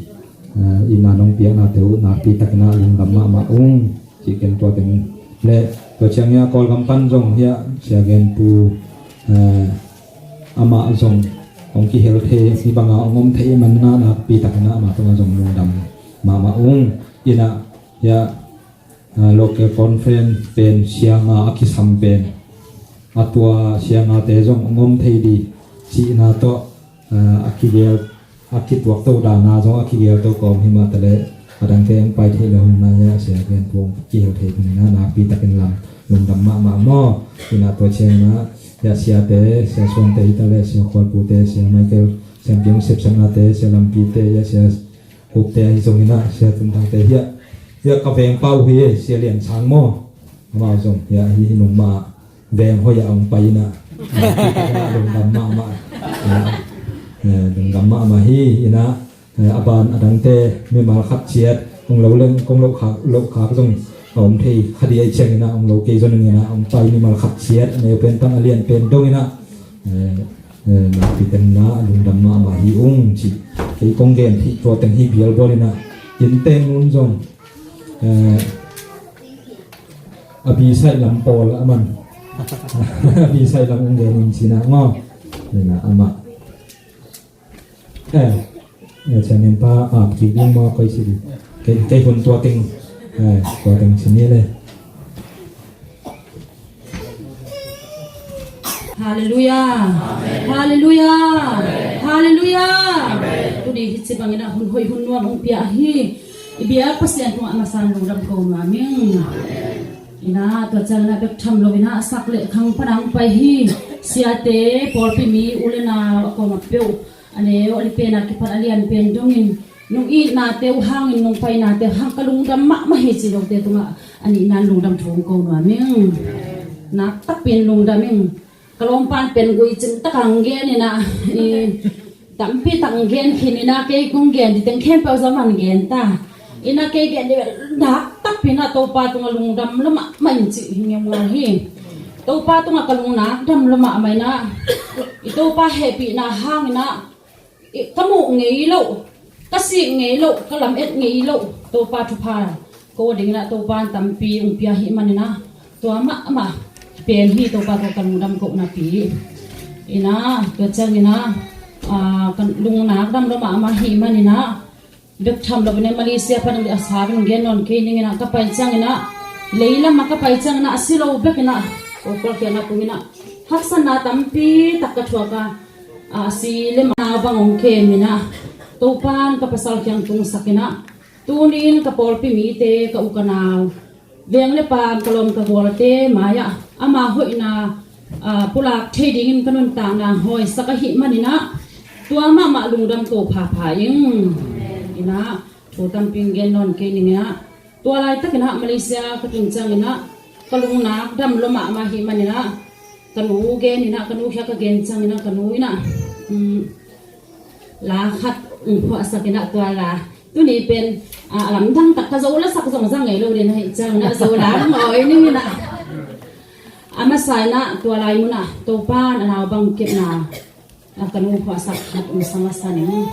eh, ina nong piakna teu, nakpi takin a, lungdam mahmah ung, cih ken tua teng, Le tua ciang hiah Kawlgam pan zong hiah Sia Gen Pu, eh, amah zong hong kihel thei, hih banga hong om thei man inah nakpi takin ah amah tungah zong lungdam mahmah ung. Inah hiah, eh, local conference pen sia nga a kisam pen a tua sia ngate zong hong om thei ding cihna tawh, eh, a kigel a kituak to dana zong a kigel to kawm hi mah ta leh a dangte hong pai thei lo hi mah hiah Sia Gen Pu hong kihel thei tung inah nakpi takin lam lungdam mahmah maw. Inah tua ciang inah hiah siate, Sia Suante hi ta leh, Sia Khualpute, Sia Michael, Sia Piang Sep, Sia Nate, Sia Lampite, hiah Sia Kupte ahi zong inah, Sia Tun Thangte hiah, hiah ka vengpa uh hi, Sia Lian Sang maw. Amau zong hiah hih nung mah veng hoih ah hong pai inah, lungdam mahmah. Eh, lungdam mahmah hi inah, eh, a ban a dangte mimal khat ciat kong lo leng kong lo khak, lo khak zong a om thei kha ding ahih ciang inah, hong lo kei zong inah hong pai mimal khat ciat, a neu pen tang a lian pen dong inah, eh, eh, nakpi takin ah lungdam mahmah hi ung ci. Kei kong gen thei tua teng hi bialbual inah, inn teng nun zong, eh, a bisaih lam pawl a man. A bisaih lam ung gen in ci inah maw. Inah amah, eh, eh, chairman pa ap kik ding maw, koi ci ding. Kei, kei hun tua teng, eh, tua teng ci ni le. Halleluiah. Halleluiah. Halleluiah. Tuni hih ci bangin ah hun hoih hun nuam hong pia hi. I biak Pasian tungah a masa in lungdam ko nuam ing. Inah tua ciang inah bek tham lo inah sak le khang pan a hong pai hi. Siate, pawlpi mi, u le nau a kawm a peuh, a neu a li pen a kipat a lian pen dongin nong itnate uh hangin, nong painate uh hang ka lungdam mahmah hi cih lote tungah a nihna in lungdam thu hong ko nuam ing. Nak takpi in lungdam ing. Ka lawmpa in pen gui cing tak a hong gen inah, i tampi tak hong gen khin inah, kei kong gen ding teng khempeuh zong a man gen ta. Inah kei gen ding nak takpi inah Topa tungah lungdam lua mahmah ing cih hi ngiau ngiau hi. Topa tungah ka lungnak dam lua mahmah inah, i Topa hehpihna hang inah, i, ka muh ngei loh, ka sik ngei loh, ka lamet ngei loh Topa thupha ko ding inah Topa in tampi hong pia ahih man inah, tua mahmah pen hi Topa tungah ka lungdam kohna pi. Inah tua ciang inah, ah, ka lungnak dam lua mahmah ahih man inah, bek tham lo inah Malaysia pan a sa in gen nawn kei ning inah, ka pai ciang inah, lei lam ah ka pai ciang inah a si lo bek inah, ko kol kiang ah pung inah haksatna tampi tak ka thuak a, a si le ma bang hong kem inah, Topa in ka pasal kiang tungsak inah, tuni in ka pawlpi mite, ka u ka nau, veng le paam, ka lawm ka gualte mai-ah ama hoihna, ah, pulak thei dingin ka nuntakna hawisak ahih man inah, tua mahmah lungdam ko phapha ing. Inah thu tampi gen nawn kei ning inah, tua laitak inah Malaysia ka tun ciang inah ka lungnak dam lua mahmah ahih man inah, ka nu gen inah, ka nu kiang ka gen ciang inah, ka nu inah, um, la khat hong phuahsak inah, tua la tuni pen, ah, a lamdang tak, ka Zo lasak zong za ngei lo ding ahih ciang inah Zo la ngawi ning inah, a masa inah tua lai munah Topa in a nau bang kepna, ah, ka nu phuahsak khat hong sang a sa ning.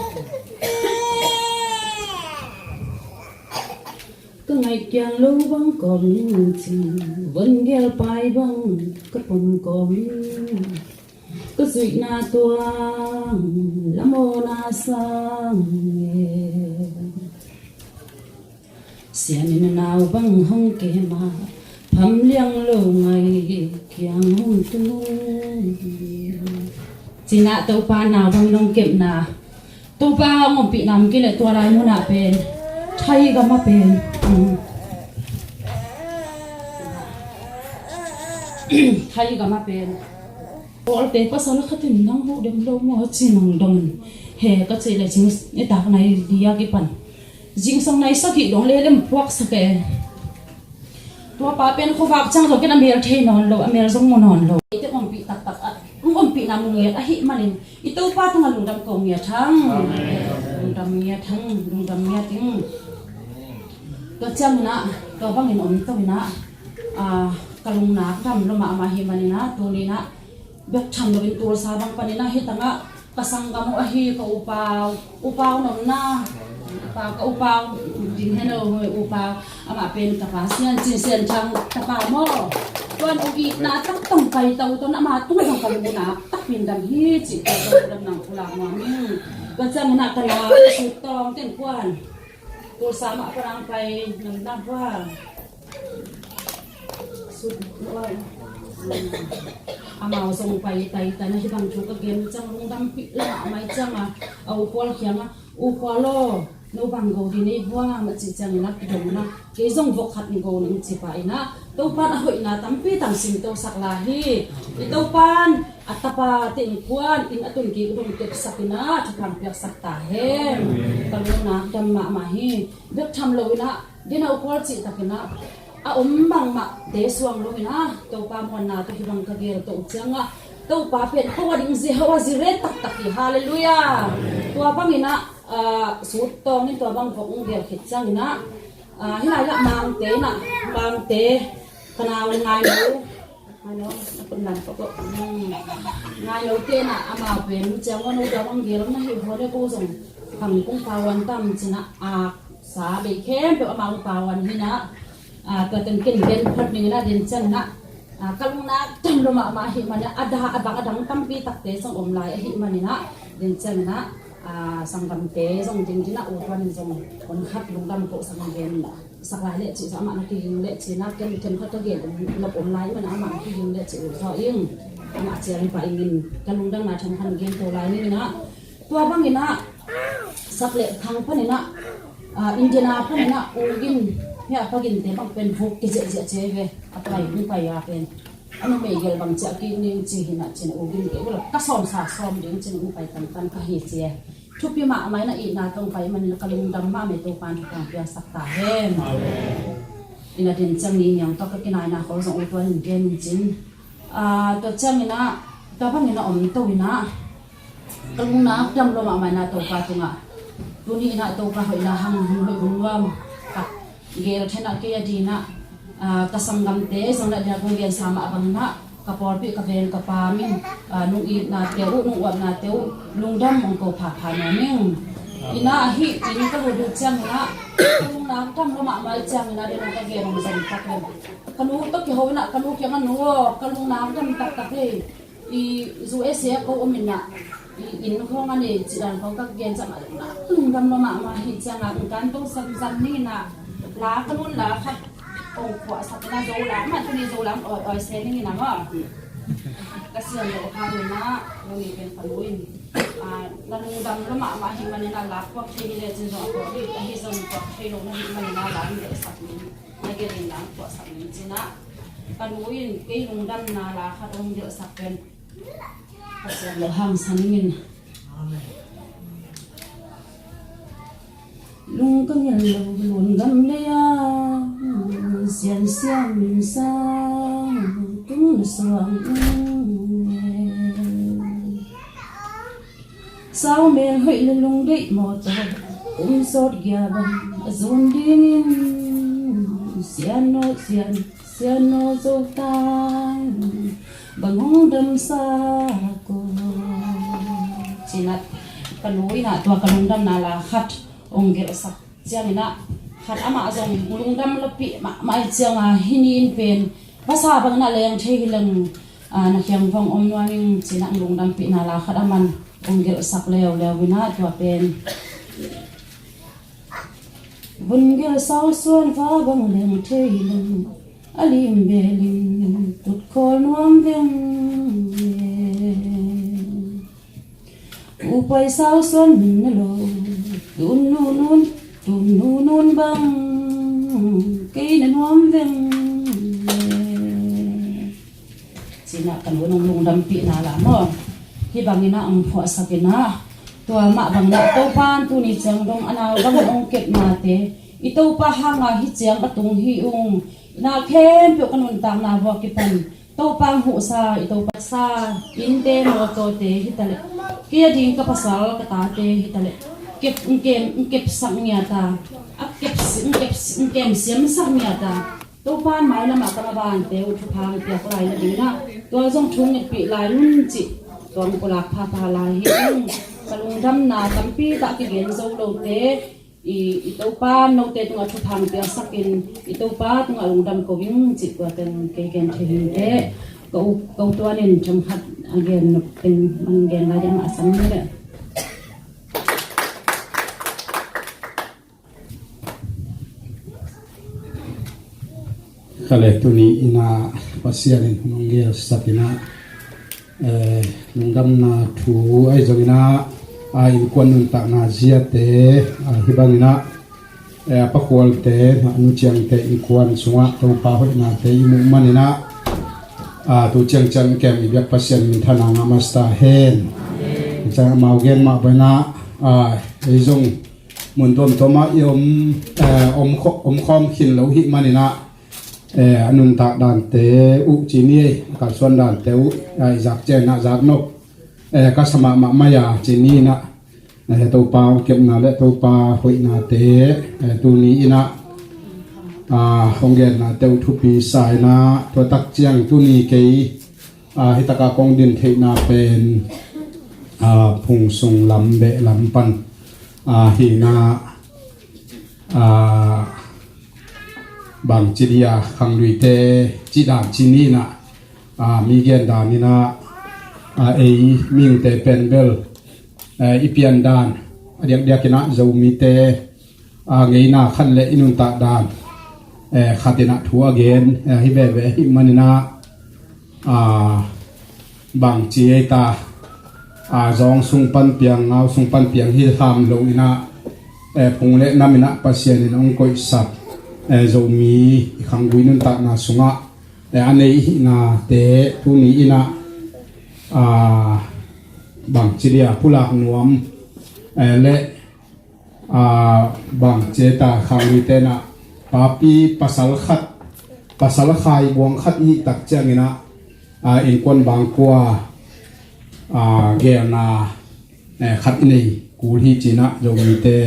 Ka ngaih kiang lo bang kawm ning cin, von gel pai bang ka pom kawm ning. Ka zuihna tuang lamawna sang e. Sian in a nau bang hong kem a, pham liang lo ngaih kiang hong tung. Ci inah Topa nau bang in hong kepna, Topa hong ompihna om kei leh tua lai munah pen, Thai gam ah pen, um, Thai gam ah pen, Kawlte pasal khat in nang huh dem lo maw ci nang dong in, he ka cih leh zing nitak nai li a kipan, zingsang nai sagih dong lelem puaksak e. Tua pa pen khuavak ciang zong ken a mel thei nawn lo, a mel zong mu nawn lo. Eite ompih taktak a, hong ompihna mu ngiat ahih manin i Topa tungah lungdam ko ngiat hang. Lungdam ngiat hang, lungdam ngiat ing. Tua ciang inah, tua bangin om to inah, ah, ka lungnak dam lua mahmah ahih man inah, tuni inah bek tham loin Tulsa bang pan inah hih tangah ka sanggam uh ahi ka U Pau, U Pau nopna, Pa ka upa, Ding Heno, upa, amah pen tapa Sian Cin Sian Thang tapa maw. Tuan u itna tak tong pai to, tuan ama tung tong pai mu na tak pindam hi ci, tua tua dam nang pulak nuam ing. Tua ciang na ka na sut tong ten kuan. Tua sama pa nang pai nam nang kuan. Sut kuan. Amau zong pai tai tai na hi bang thu ka gen ciang lungdam pi la mai ciang a, a u kual kiang a, u kual lo. No bang go di nei buang a ci ciang ina kidong na. Kei zong vok khat ni go nang ci pa ina. Topan a hoihna tampi tang sim to sak la hi. I Topan a tapa te in kuan in a tun ki dong tep sak ina thupang piak sak ta hen. Ka lungna dam mahmah hi. Bek tham lo ina dina u kual ci tak ina. A om bangmah te suang lo ina Topa muanna to hi bang ka gel to ciang a. Topa pen ho a ding zi ho a zi re taktak hi. Halleluiah. Tua bang ina ah, sut tawng in tua bang vok ung gel khit ciang ina, ah, hi lai la Mangte ina, Mangte ka nau Ngaino, Ngaino, na kun lam ko ko. Hmm. Ngaino te ina ama pen ciang wan u tua bang gel na hi ho le ko zong hang kung pawan tam ci ina, ah, sa bei khempeuh ama ung pawan hi ina, ah, tua ten ken ken phot ning ina den ciang ina, ah, ka lungna tam lo mahmah hi man ina, a da a bang a dang tampi takte zong om lai ahi man ina, den ciang ina, ah, sanggamte zong ding dina u tuan zong on khat lungdam ko sanggen sak lai le ci sa amah na kihing le ci na ken ken khat ka gen lop om lai man amah na kihing le ci u zaw ing. Amah ciang pa ingin ka lungdam na tham khan gen to lai ning ina. Tua bang ina sak le thang pan ina, ah, Indiana pan ina u gin hia pa gin te bang pen vuk ki zia zia ce ve a pai ung pai a pen. A numei gel bang ciah kik ning ci hi na cin u gin kei u la ka sawm sa sawm ding cin u pai tan tan ka hi ci e. Thupi mahmah ina itna tong pai man ina ka lungdam mahmah Topan thupang piak sak ta hen. Ina din ciang ni niang tawh ka kinaina khol zong u tuan in gen in cin. Ah, tua ciang ina tua bang ina om to ina. Ka lungna dam lo mahmah ina Topa tungah. Tuni ina Topa hoihna hang hong hoih hong nuam. Ka gel thena kei a dina, ah, ka sanggamte zong na dina kong gen sa mah bang ina ka pawlpi ka veng ka pa min, ah, nung itna te uh, nung uapna te uh, lungdam ong ko phapha nuam ing. Ina ahi in ka lut uh ciang ina ka lungna dam lo mahmah ciang ina dina ka gen ong zong tak lo. Ka nu tawh kiho ina ka nu kiang a nu aw ka lungna dam taktak hi. I U S A ko om ina i inn khong a nei ci dan khong ka gen ciang a lungdam lo mahmah hi ciang a ung kan tong samsam ni ina la ka nun la khat kong khuah sak ina zo la ma tuni zo lam oi oi se ni ina maw. Ka siam lo kha ina lo ni pen ka lu in. Ah, na lungdam lo mahmah hi man ina la khuak thei hi le cin zong a khuak hi a hi zong khuak thei lo na hi man ina la in le sak ni. Na gelin lam kuahsak ning cina. Ka nu in kei lungdamna la khat hong gelhsak pen Pasian lo hangsan ning in. Lung ka ngel lo lungdam lei a sian sian min sang tung na suang. Sau mel hoih le lungdeih mawtaw um sawt gia bang a zun dingin sian naw sian sian naw zo tang bang hong damsa ko. Cinat ka nu inah tua ka lungdamna la khat hong gelhsak cianginah khat amah zong lungdam lopih mahmah cianga hih ni in pen masa bangin a leng thei hi leng, ah, na kiang vong om nuam ing cinah lungdampihna la khat aman hong gelhsak leuleu inah tua pen vun gelh sau suan va bang leng thei hi leng a lim belin tutkhawl nuam veng. Upai sau suan min na lo tun nunun tun nunun bang kei na nuam veng. Cinah ka nu nong lungdampihna la maw hih bangin ah ang phuahsak inah tua mah bangin ah Topan tuni ciang dong a nau bangin hong kepnate i Topa hanga hih ciang ka tung hi ung. Inah khempeuh ka nuntakna vua kipan Topa hong huhsa i Topa sa innte mawtawte hitaleh kei a ding ka pasal ka tate hitaleh kep, kep, kepsak ngiata a kep, kep, kemsiamsak ngiata Topa mailamah ka mabante uh thupha hong piak lai nadinginah tua zong thu ngetpih lai un cih tua hong pulak phapha lai hi ung. Ka lungdamna tampi tah kigen zo lote I, i Topa note tungah thupha piaksakin, i Topa tungah lungdam ko ing cih tua teng kei gen thei hi teh. Ko, ko tuanin themkhat a gen nop teng man gen lai ding a sam ni le. Ka le tuni in ah Pasian in hong gelsak in ah, eh, lungdamna thu ahi zongin ah, a innkuan nuntakna ziate, ah, hih bangin ah, eh, a pakhualte, a nuciangte innkuan sungah Topa hoihnate i muh manin ah, ah, tu ciangciang kem i biak Pasian minthanna ngah masa hen. Ciang amau gen mah bangin ah, ah, ei zong mun tuamtuam ah i om, eh, om kho-, om khawm khin lo hih manin ah, eh, a nuntak dante uh ci ni ei, a kalsuan dante uh, eh, i zak ciangin ah zak nop, eh, ka sa mahmah mai a ci ni in ah, eh, Topa hong kepna le Topa hoihnate, eh, tuni in ah, ah, hong gennate uh thupi sa in ah, tua tak ciang tuni kei, ah, hih takah kong din theihna pen, ah, phung sung lam beh lam pan, ah, hi in ah, ah, bangci dia khangluite cih dan ci ni in ah, ah, mi gen dan in ah, ah, ei mihingte pen bel, eh, i pian dan a diakdiak in ah Zomite, ah, ngeina khat le i nuntak dan, eh, khat in ah thu a gen, eh, hi veve ahih manin ah, ah, bangci ei ta, ah, zawng sung pan piang, ngau sung pan piang hi tham lo in ah, eh, phung le nam in ah Pasian in hong koihsak, eh, Zomi i khanggui nuntakna sungah, eh, a nei i hihnate tuni in ah, ah, bangci dia pulak nuam, eh, le ah, bangci ei ta khangluite in ah papi pasal khat, pasal khai buang khat i hih tak ciangin ah, ah, innkuan bangkua, ah, gelna, eh, khat i nei kul hi ci in ah Zomite,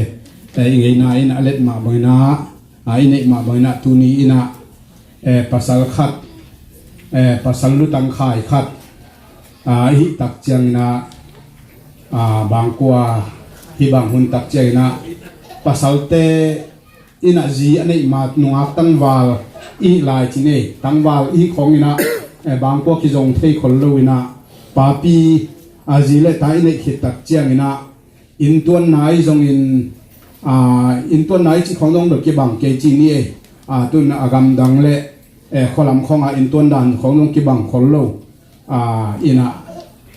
eh, i ngeina in a let mah bangin ah, ah, i neih mah bangin ah tuni in ah, eh, pasal khat, eh, pasal lutang khai khat, ah, i hih tak ciangin ah, ah, bangkua hih bang hun tak ciangin ah pasalte in ah zi a neih ma nungak tangval i hih lai ci ni ei, tangval i hih khawng in ah, eh, bangkua kizong thei khol lo in ah papi, ah, zi le ta i neih khit tak ciangin ah inntuanna i zongin, ah, inntuanna i cih khawng zong bel kibang kei ci ni ei. Ah, tu in ah a gamdang le, eh, khualam khawng ah inntuan dan khawng zong kibang khol lo, ah, in ah,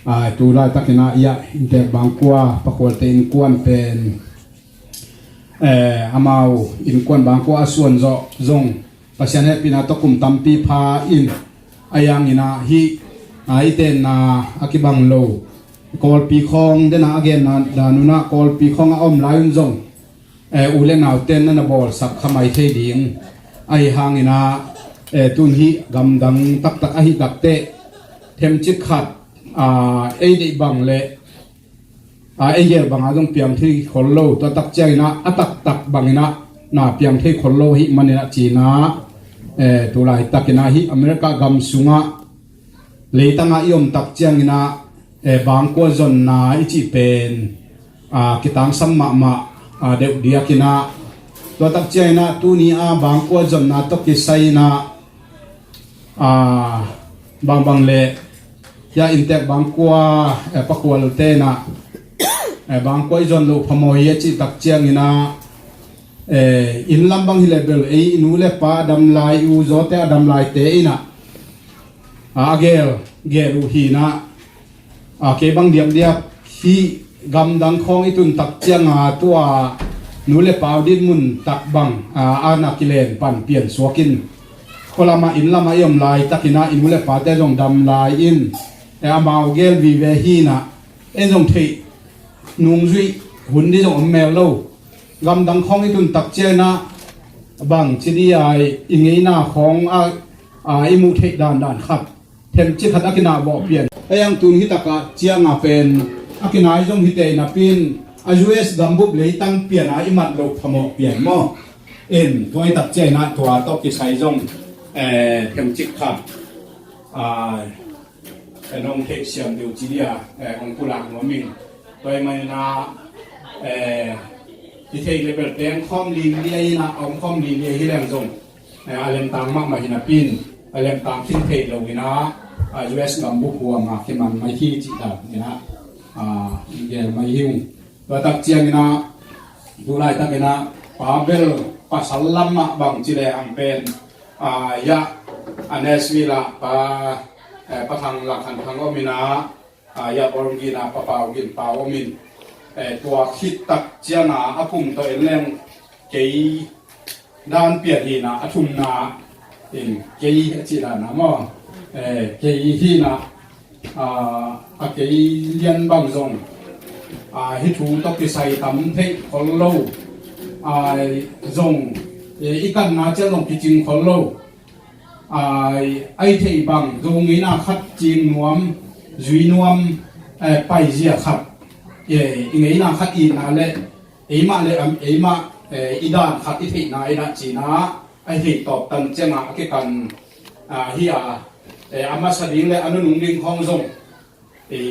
ah, tu laitakin ah i ah inntek bangkua pakhualte innkuan pen, eh, amau innkuan bangkua a suan zawh zong Pasian hehpihna tawh kum tampi pha in a yang in ah hih, ah, i tenna a kibang lo Kawlpi khawng den a a genna dan un ah Kawlpi khawng a om lai un zong, eh, u le naute in na na bawlsak kha mai thei ding ahi hangin ah, eh, tun hih gamdang taktak ahi tak teh themcik khat, ah, ei deih bang le, ah, ei gel bang a zong piang thei khol lo, tua tak ciangin ah a taktak bangin ah na piang thei khol lo ahih manin ah ci in ah, eh, tu laitakin ah hih America gam sungah leitang ah i om tak ciangin ah, eh, bangkua zonna i cih pen, ah, kitangsam mahmah, ah, deuh diakin ah, tua tak ciangin ah tuni a bangkua zonna tawh kisai in ah, ah, bangbang le hih a inntek bangkua, eh, pakhualte in ah, eh, bangkua i zon loh phamawh hi a cih tak ciangin ah, eh, inn lam bang hi leh bel ei i nu le pa a dam lai, i u zawte a dam laite in ah, a gel, gel uh hi in ah, a, kei bang diakdiak hih gamdang khawng i tun tak ciang a tua nu le pa uh dinmun tak bang, a, a na kilen pan piansuak in, khualam ah inn lam ah i om laitakin ah i nu le pate zong dam lai in, e, amau gel vive hi in ah, ei zong theih nungzuih hun ding zong om mel lo. Gamdang khawng i tun tak ciang in ah bangci ding a i ngeina khawng a, a, i muh theih dandan khat themcik khat a kinah vawh pian. A yang tun hi tak ah ciang a pen a kinai zong hi teh napi in a U S gambup leitang pian a i mat loh phamawh pian maw? In tua hi tak ciang in ah tua tawh kisai zong, eh, themcik khat, ah, eh, nong theihsiam deuh ci ding a, eh, hong pulak nuam ing. Tua ahih manin ah, eh, i theih le bel teng khawm lilia in ah, a om khawm lilia hi leng zong, eh, a lemtang mahmah hi napi in, a lemtang khin theih lo in ah, a U S gambup huam ah kiman mai hi cih dan in ah, ah, i gel mai hi ung. Tua tak ciangin ah, tu laitak in ah, pa bel pasal lam ah bang ci le hang pen, ah, ya, a Nashville ah pa, eh, Pa Thang Lak Han Thang om in ah, ah, ya, Bawlung Gin ah Pa Pau Gin Pau om in, eh, tua khit tak ciang ah, a phum tawh en leng kei dan pian hi in ah, a thumna in kei a cih dan ah maw, eh, kei hi in ah, ah, a kei lian bang zong, ah, hih thu tawh kisai tam theih khol lo, ah, zong, eh, i kanna ciang zong kicing khol lo. Ai, ai theih bang, zo ngeina khat cing nuam, zui nuam, eh, paizia khat, eh, i ngeina khat itna le, eimah le, am, eimah, eh, i dan khat i theihna in ah cina, ai theih tawp tan ciangah a kikan, ah, hi a, eh, a masa ding le a nunung ding khawng zong, i,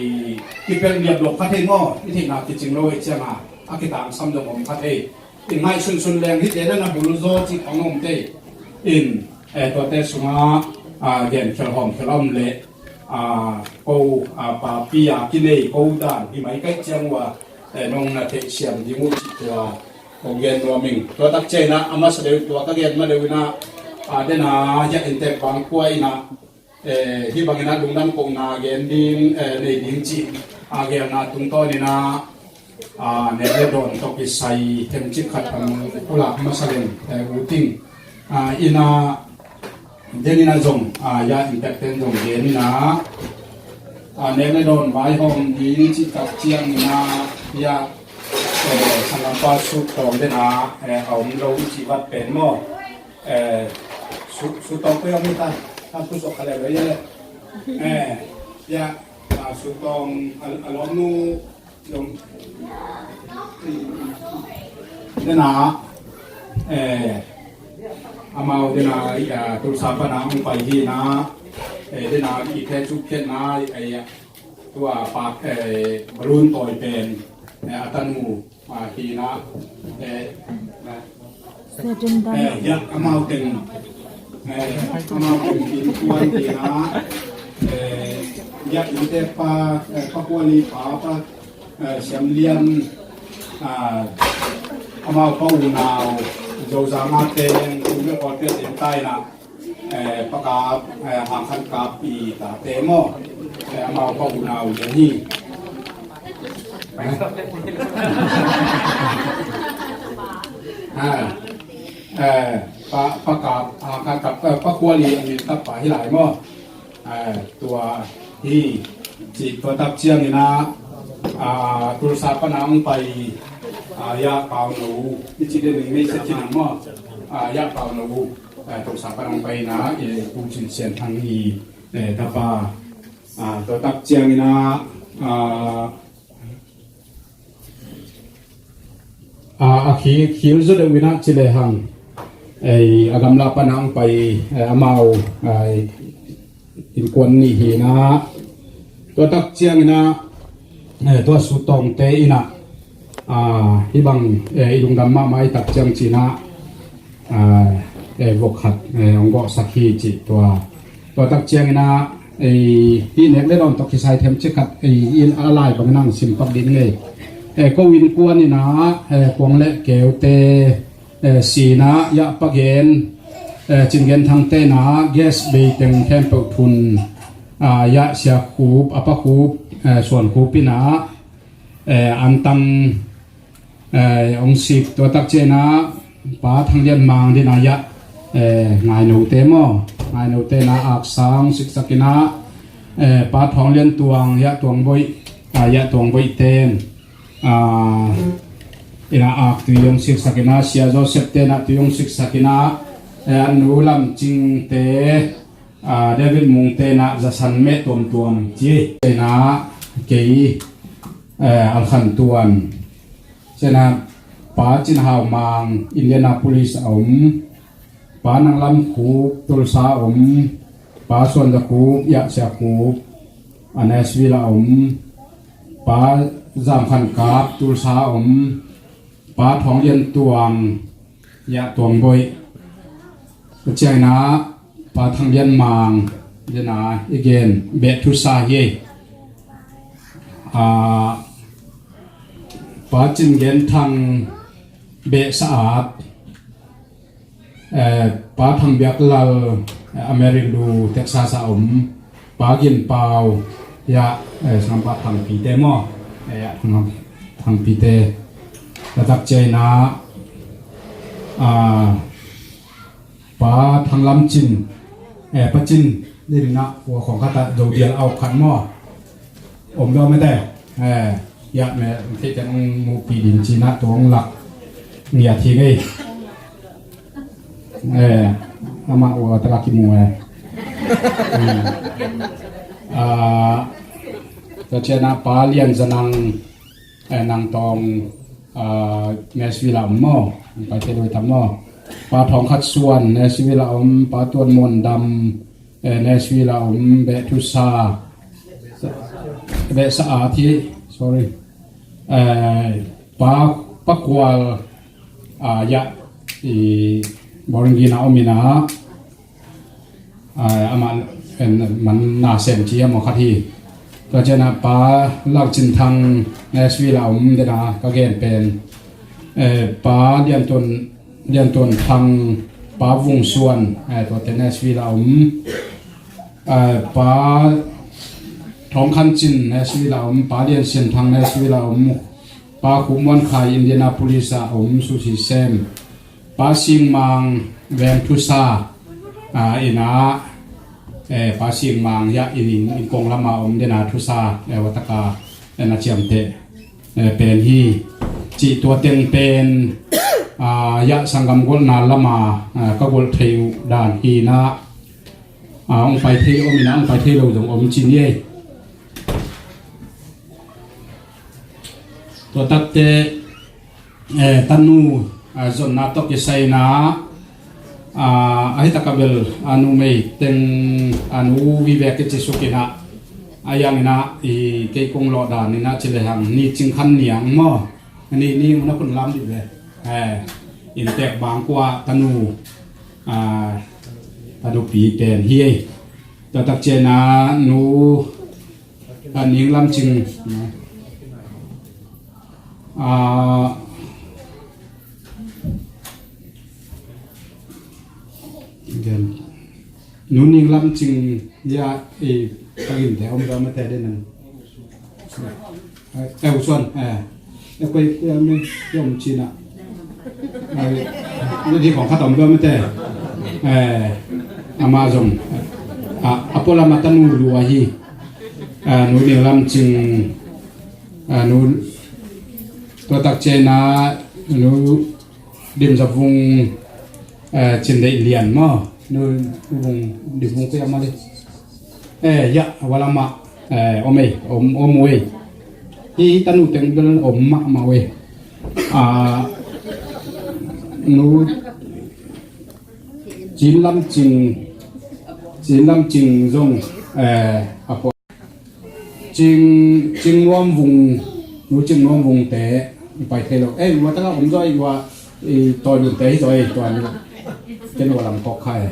kipelh liap lo kha thei maw, i theihna kicing lo i cianga, a kitangsam dong om kha thei. I ngaihsunsun leng hite na na bul zaw cih khawng om thei. In, eh, tuate sungah, ah, gen khel hawm khel om le, ah, ko, ah, papi a kinei ko dan hi mai kaih ciang uh a, eh, nong na theih siam ding uh cih tua kong gen nuam ing. Tua tak ciangin ah, a masa deuh tua ka gen ma deuh in ah, ah, dena hiah inntek bang kua in ah, eh, hih bangin ah lungdam kohna gen ding, eh, nei ding cih, ah, gelna tungtawnin ah, ah, nek le dawn tawh kisai themcik khat hong pulak masa leng, eh, ut ing. Ah, in ah, den in ah zong, ah, ya, inntekten zong gen in ah, ah, nek le dawn vaihawm ding cih tak ciangin ah, ya, eh, sanggampa Suk Tawng den ah, eh, a om lo i cih vat pen maw? Eh, Suk, Suk Tawng peuh a mi ta, ta pu sok kha leh lo ye. Eh, ya, ah, Suk Tawng a, a lawmnu zong. Dena, eh, amau dena, ah, Tulsa pana hong pai hi na, eh, dena i khe cuk khe na, eh, tua pak, eh, balloon tawi pen, eh, a tanu, ah, hi na, eh, eh, ya, amau teng, eh, amau teng innkuan hi na, eh, ya, innte pa, eh, Pa Khuali pa, pa, eh, Siam Lian, ah, amau pa unau, Zozang a teng, Kawlpia teng tai na, eh, Pa Kap, eh, Hang Khan Kap i tate maw? Eh, amau pa unau lian hi. Ah, eh, Pa, Pa Kap, Hang Khan Kap, eh, Pa Khuali a min tak pa hi lai maw? Ah, tua hi, cih tua tak ciangin ah, ah, Tulsa pana hong pai, ah, ya Pau No, i cih den ning mei se ci nang maw? Ah, ya Pau No, ah, Tulsa pana hong pai na, eh, Pu Cin Sian Thang i, eh, tapa. Ah, tua tak ciangin ah, ah, ah, a khi, khil zaw deuh in ah ci lehang, ei, a gamla pana hong pai, eh, amau, ah, innkuan nih hi na. Tua tak ciangin ah, eh, tua Suk Tawngte in ah, ah, hih bang, eh, i lungdam mahmah i tak ciang ci-in ah, ah, eh, vok khat, eh, hong gawhsak hi cih tua. Tua tak ciangin ah, eh, hih nek le dawn tawh kisai themcik khat, eh, in a lai bangin ah hong sim pak ding ing ei. Eh, ko innkuan in ah, eh, kuang le keute, eh, sihna, ya Pa Gen, eh, Cin Gen Thangte in ah gas bei teng khempeuh thun, ah, ya Sia Khup, a Pa Khup, eh, Suan Khup in ah, eh, antang, eh, hong sik tua tak ciangin ah Pa Thang Lian Mang den ah ya, eh, Ngai Note maw? Ngai Note in ah aksa hong siksak in ah, eh, Pa Thawng Lian Tuang, ya Tuang Boih, ah, ya Tuang Boih ten, ah, in ah aktui hong siksak in ah, Sia Joseph ten ah tui hong siksak in ah, eh, a nu Lam Cing te, ah, David Mung ten ah zasan meh tuamtuam ci in ah kei, eh, Al Khan Tuan. Ci in ah Pa Cin Hau Mang Indianapolis a om. Pa Nang Lam Khup Tulsa a om. Pa Suan Za Khup, ya Sia Khup, a Nashville a om. Pa Zam Khan Kap Tulsa a om. Pa Thawng Lian Tuang, Yah Tuang Boih. Tua ciangin ah Pa Thang Lian Mang, dena i gen beh thusa hi. Ah, Pa Cin Gen Thang, beh Sa-at. Eh, Pa Thang Biak Lal, eh, America, Texas a om. Pa Gin Pau, Yah, eh, Sangpa Thang Pi te maw. Eh, Yah Thang, Thang Pi te. Taktak ciangin ah, ah, Pa Thang Lam Cin, eh, Pa Cin, ni ding ah, ua khong khat ah, Zo Dial a om khat maw. Om dawh mete. Eh, Yah me, thei ten ong mupi din cin ah, tua ong lak ngiat hi ngei. Eh, amah ua tak a kimu eh. Hmm. Ah, tua ciangin ah Pa Lian Za Nang, eh, Nang Tawng, ah, Nashville a om maw, pai thei lo tam maw. Pa Thawng Khat Suan, Nashville a om, Pa Tuan Muan Dam, eh, Nashville a om, beh thusa, beh Sa-at hi, sorry. Eh, Pa, Pa Kual, ah, Yah, i Bowling Green a om in ah, ah, amah, en, man na sem ci a maw khat hi. Tua ciangin ah Pa Lal Cin Thang, Nashville a om, dena ka gen pen. Eh, Pa Lian Tuan, Lian Tuan Thang, Pa Vung Suan, eh, tua te Nashville a om. Eh, Pa Thawng Khan Cin, Nashville a om. Pa Lian Sian Thang, Nashville a om. Pa Khum Muan Khai, Indianapolis a om, sushi sem. Pa Sing Mang, Veng Thusa, ah, in ah, eh, Pa Sing Mang, Yah, in, in, in kong lam a om, dena thusa, eh, ua tak a, eh, na ciamteh, eh, pen hi. Cih tua teng pen, ah, Yah sanggam golhna lam a, ah, ka golh thei uh dan hi in ah, ah, ong pai thei om in ah, ong pai thei lo zong om cin hi ei. Tua takte, eh, tanu, ah, zonna tawh kisai in ah, ah, ahi tak a bel, a numei teng, a nu vive kici suk in ah, a yang in ah, i kei kong lawh dan in ah ci lehang, Ni Cing Khan Niang maw. Ni, ni, na kun lam dih ve. Eh, inntek bang kua tanu, ah, tanupi pen hi ei. Tua tak ciangin ah nu, ah, Ning Lam Cing, ah, gen. Nu Ning Lam Cing, Yah, i, pagin te om dawh mete den an. Eh, eh, u suan, eh. Eh, koi, koi, mi, koi om cina. Eh, ni di kong khat om dawh mete. Eh, ama zong. Ah, a pualam a tanu lua hi. Ah, Nu Ning Lam Cing, ah, nu, tua tak ciangin ah, nu, Dim Za Vung, eh, Cin Deih Lian maw? Nu, Nu Vung, Dim Vung koi a mah le. Eh, Yah, a ua lam ah, eh, om ei, om, om uh ei. Hih, hih tanu teng bel om mahmah uh ei. Ah, Nu Cin Lam Cing, Cin Lam Cing zong, eh, a pua. Cing, Cing Nuam Vung, Nu Cing Nuam Vung te, i pai thei lo. Eh, ua tak a om zaw, ua, i Tawi Lun te hi zaw, i Tawi Lun. Ken ua lam kawk khai.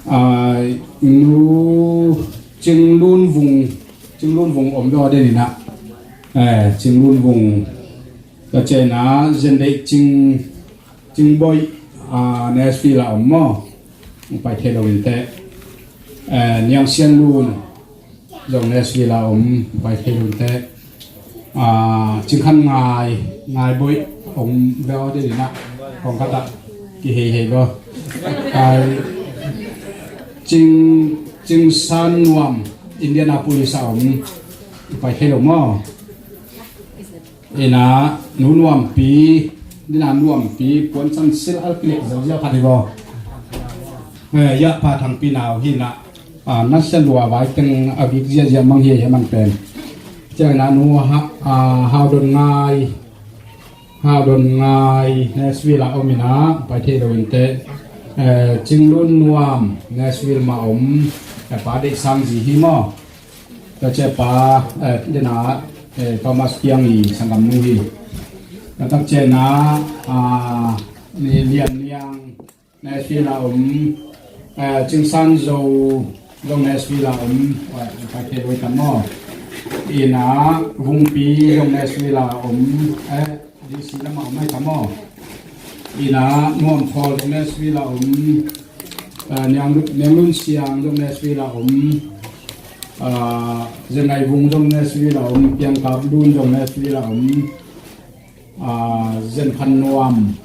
Ah, Nu Cing Lun Vung, Cing Lun Vung om zaw den in ah. Eh, Cing Lun Vung. Ka ciangin ah, Zen Deih Cing, Cing Boih, ah, Nashville a om maw. Pai thei lo in teh. Eh, Niang Sian Lun, zong Nashville a om, pai thei lo in teh. Ah, Cing Khan Ngai, Ngai Boih, om ve aw dei ding ah, kong khat ah, kihei hei lo. Ah, Cing, Cing San Nuam, Indianapolis a om, pai thei lo maw. Ina, Nu Nuam Pi, ina Nuam Pi, puan san sil al kilik zo zia phat hi lo. Eh, ya pa Thang Pi nau hi na. Ah, na sia lua vai teng a vik ziahziah mang hi a hi a man pen. Ciang ina nu ha, ah, Hau Don Ngai, Hau Don Ngai, Nashville a om ina, pai thei lo in teh. Eh, Cing Lun Nuam, Nashville mah om, eh, pa Deih Sang Zi hi maw. Ka cia pa, eh, dena, eh, Thomas Kiang i sanggam nu hi. Ka tak ciangin ah, ah, ni Lian Niang Nashville a om, eh, Cing San Zo zong Nashville a om, eh, ka thei lui tam maw. Ina Vungpi zong Nashville a om, eh, D C lam a om ai tam maw. Ina Nuam Thawl zong Nashville a om, eh, Niang, Niang Lun Siang zong Nashville a om, ah, Zen Ngai Vung zong Nashville a om, Piang Kap Lun zong Nashville a om, ah, Zen Khan Nuam,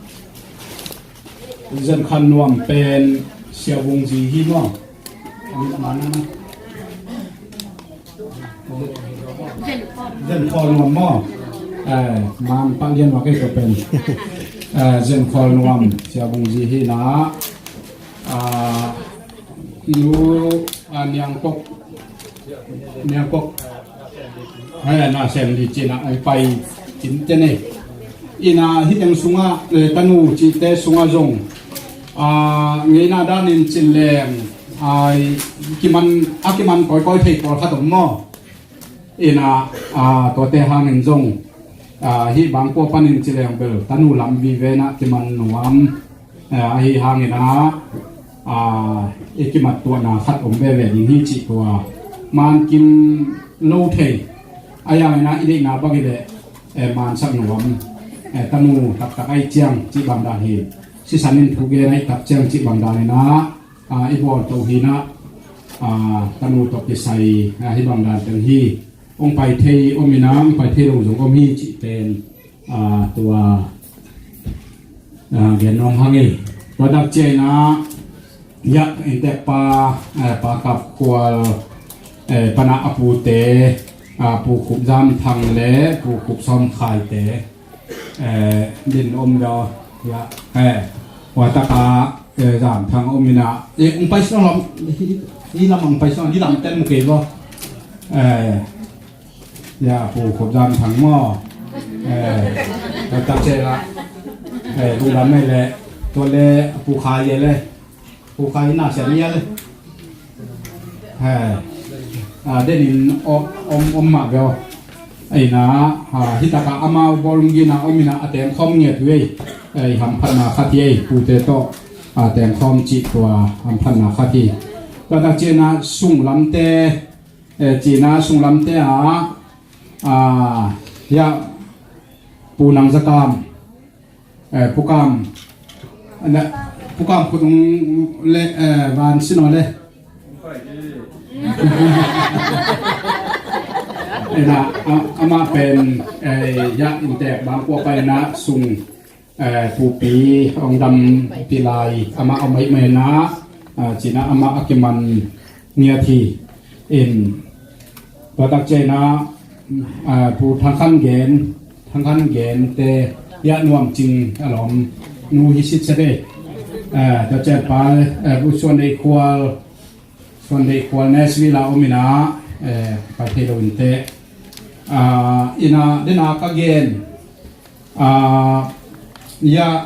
Zen Khan Nuam pen Sia Vung zi hi maw? Zen Khawl Nuam maw? Eh, man pah lian wa kei ko pen. Eh, Zen Khawl Nuam, Sia Vung zi hi na. Ah, nu, ah, Niang Kok, Niang Kok. Hai, na sem di cina, ai pai cin cene. Ina hi teng sunga, eh, tanu cite sunga zong, ah, ngeina danin cin leng, ai, kiman, a kiman koi koi thei pawl khat om maw. Ina, ah, tuate hangin zong, ah, hi bang kua panin ci leng bel tanu lam vive na kiman nuam, ah, ahi hangin ah, ah, i kimat tuahna khat om veve ding hi cih tua man kim lo thei. A yang ina i deihna bang i leh, eh, mansak nuam, eh, tanu taktak ai ciang cih bang dan hi. Sisan in thu gen ai tak ciang cih bang dan ina, ah, i bawl to hi na, ah, tanu tawh kisai, ah, hi bang dan teng hi. Ong pai thei om ina, ong pai thei lo zong om hi cih pen, ah, tua, ah, gen nuam hang hi. Tua tak ciang ina, yak inntek pa, eh, Pa Kap Khual, eh, pana a pute, ah, Pu Khup Zam Thang le Pu Khup Sawm Khai te, eh, din om daw, ya, eh, wa taka, eh, Zam Thang om ina, eh, ong pai sawm lam, hi, hi lam ong pai sawm, hi lam ten mu kei bo. Eh, ya, Pu Khup Zam Thang maw. Eh, tak ciang la, eh, bu lam mai le, tua le, Pu Khai ye le. Pu Khai na sia nia le. He. A, denin om, om, om mah veo. Aina, a, hitaka amau bawlung gina omina a tengkhawm ngiat vei. Ei, hamphatna khat hi ei, pute tawh. A, tengkhawm cih tua hamphatna khat hi. Tua tak cina sung lamte, eh, cina sung lamte a, a, ya, Pu Nang Zakam. Eh, Pu Kam. Ana, Pu Kam khutung le, eh, van sino le. Ena, a, ama pen, eh, ya inntek bang kua pai na sung, eh, Pu Pi, ong dam pi lai, ama a mai mai na, ah, cina ama a kiman ngiat hi. In, tua tak ciang ina, ah, Pu Thang Khan Gen, Thang Khan Gen te, ya nuam cing a lawm, nu hi sit sa de. Ah, tua ciang pa, eh, Pu Suan Dei Khual, Suan Dei Khual Nashville a om ina, eh, pai thei lo in te. Ah, ina, dena ka gen, ah, ya,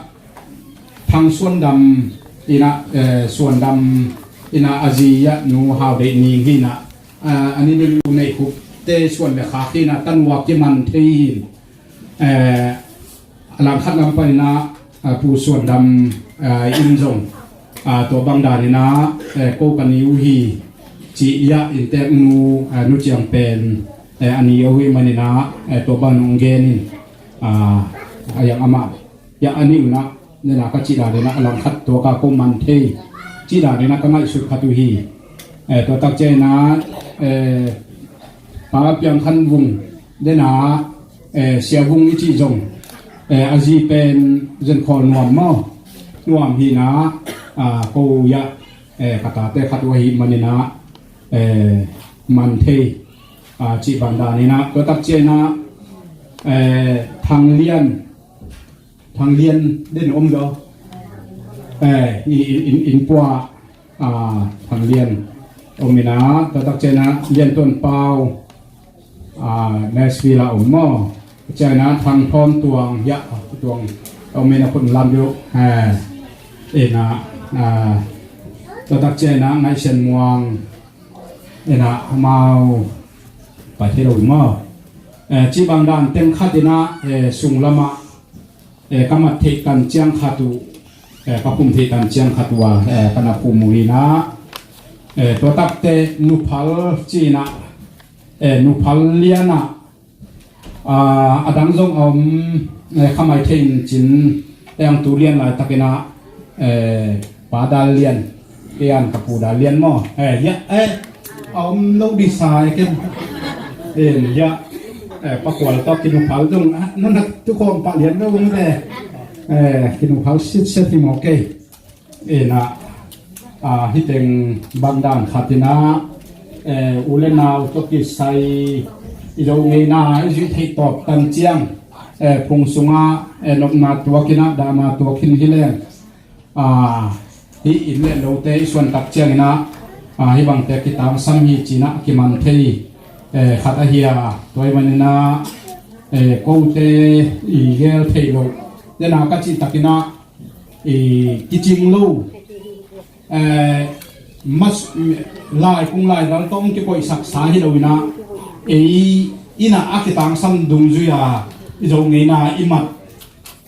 Thang Suan Dam ina, eh, Suan Dam ina a zi ya nu Hau Dei Ning hi ina, ah, ani ni lu nei khup te suan le khak hi ina tanu a kiman thei hi. Eh, a langkhat lam pan ina, ah, Pu Suan Dam, ah, in zong, ah, tua bang dan ina, eh, ko ka ni uh hi, ci ya inntek nu, ah, nu ciang pen, eh, ani uh hi man ina, eh, tua bang nong gen in, ah, a yang ama. Ya ani una, nena ka cih dan ina a langkhat tua ka ko man thei. Cih dan ina ka ngaihsut khat uh hi. Eh, tua tak ciang ina, eh, Pa Piang Khan Vung, dena, eh, Sia Vung i cih zong, eh, a zi pen Zen Khawl Nuam maw. Nuam hi ina, ah, ko ya, eh, ka tate khat uh ahi man ina, eh, man thei, ah, cih bang dan ina. Tua tak ciang ina, eh, Thang Lian, Thang Lian den om zo. Eh, i, i, in, in pua, ah, Thang Lian om ina, tua tak ciang ina, Lian Tuan Pau, ah, Nashville a om maw. Ciang ina, Thang Thawm Tuang, ya, Tuang, om ina, khut lam yo. Eh, ina, ah, tua tak ciang ina, Ngai Sian Muang, ina, amau, pai thei lo maw. Eh, ci bang dan teng khat ina, eh, sung lama, Eh, ka mat theih tan ciang khat uh, eh, ka phum theih tan ciang khat uh a, eh, ka na phum uh hi na, eh, tua takte nuphal ci-in ah, eh, nuphal lian ah, ah, a dang zong a om, eh, kha mai thei in cin, eh, ang tu lian laitakin ah, eh, Pa Dal Lian, kei an ka Pu Dal Lian maw? Eh, ya, eh, a om lo disa e ken. Eh, ya, eh, Pa Kual tawh kinuphal zong, ah, nuna tu khawng Pa Lian lo zong te. Eh, kinuphal sitset hi maw kei. Eh, na, ah, hih teng bang dan khat in ah, eh, u le nau tawh kisai i Zo ngeina i zuih theih tawp tan ciang, eh, phung sungah, eh, nopna tuak in ah, dahna tuak in hi leng. Ah, hih inn le lote i suan tak ciangin ah, ah, hih bangte kitangsam hi ci-in ah kiman thei, eh, khat ahi a, tua ahih manin ah, eh, kote i gel thei lo. Dena ka cih takin ah, i kicing lo, eh, mas, lai kung lai dal tawh hong kikoihsaksa hi lo in ah, ei in ah a kitangsam dungzui a i Zo ngeina i mat,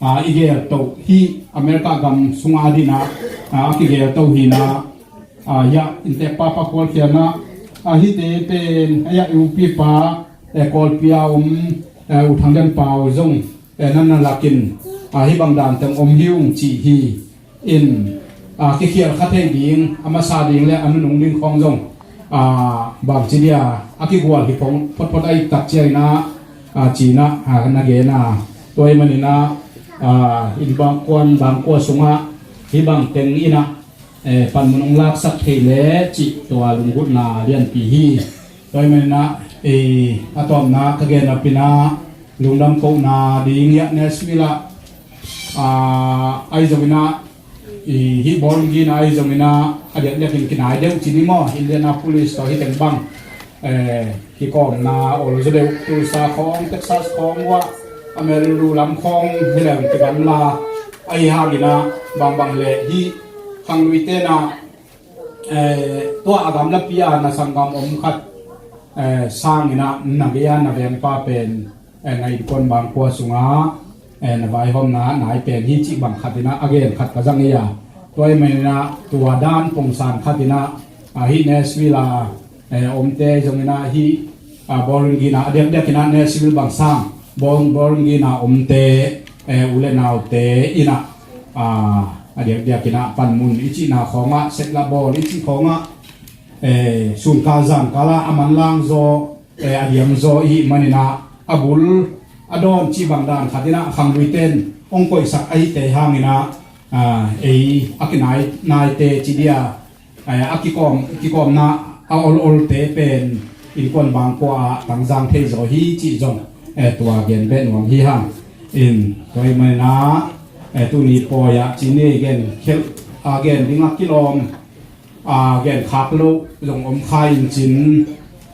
ah, i gel to hi. America gam sungah a din ah, ah, a kigel to hi na, ah, ya, inntek pa Pa Kual Khial na, ah, hihte pen, ah, ya, i upipa, eh, Kawlpi a om, eh, U Thang Lian Pau zong, eh, nan na lakin, ah, hih bang dan teng om hi ung ci hi. In, ah, kikhial kha thei ding, a masa ding le a nunung ding khawng zong, ah, bangci dia a kigual hi khawng photphot a i tak ciangin ah, ah, ci-in ah, ah, na gen a. Tua ahih manin ah, ah, inn bangkuan, bangkua sungah hih bang teng in ah, eh, panmun hong laksak thei leh cih tua lunggulhna lianpi hi. Tua ahih manin ah, eh, a tawpna ka gen nop in ah, lungdam kohna ding hiah Nashville ah, ah, ahi zongin ah, i, hih Bowling Green ah ahi zongin ah, a diakdiakin kinai deuh ci ni maw, Indianapolis tawh hih teng bang, eh, kikawmna ol zaw deuh, Tulsa khawng, Texas khawng uah, Amarillo lam khawng hi leng kigamla, ahi hangin ah, bangbang leh hih khangluite in ah, eh, tua a gamlapi a na sanggam om khat, eh, sangin ah na gei a na vengpa pen, eh, na innkuan bangkua sungah, eh, na vaihawmna nai pen hi cih bang khat in ah a gen khat ka zang hi a. Tua ahih manin ah tua dan pongsan khat in ah, ah, hih Nashville a, eh, omte zongin ah hih, ah, Bowling Green ah, a diakdiakin ah Nashville bang sang, Bowl-, Bowling Green a omte, eh, u le naute in ah, ah, a diakdiakin ah panmun i cihna khawngah, setlap bawl i cih khawngah, eh, sunkal zangkal ah a manlang zaw, eh, a diam zaw i hih manin ah a bul a dawn cih bang dan khat in ah khangluite in hong koihsak ahite hangin ah, ah, ei a kinai naite ci dia, eh, a kikawm, kikawmna a ol olte pen innkuan bangkua ah tangzang thei zaw hi cih zong, eh, tua gen beh nuam hi hang. In, tua ahih manin ah, eh, tuni pawi ah ci ni gen khelh, a gen ding a kilawm, ah, gen khak loh zong om kha in cin,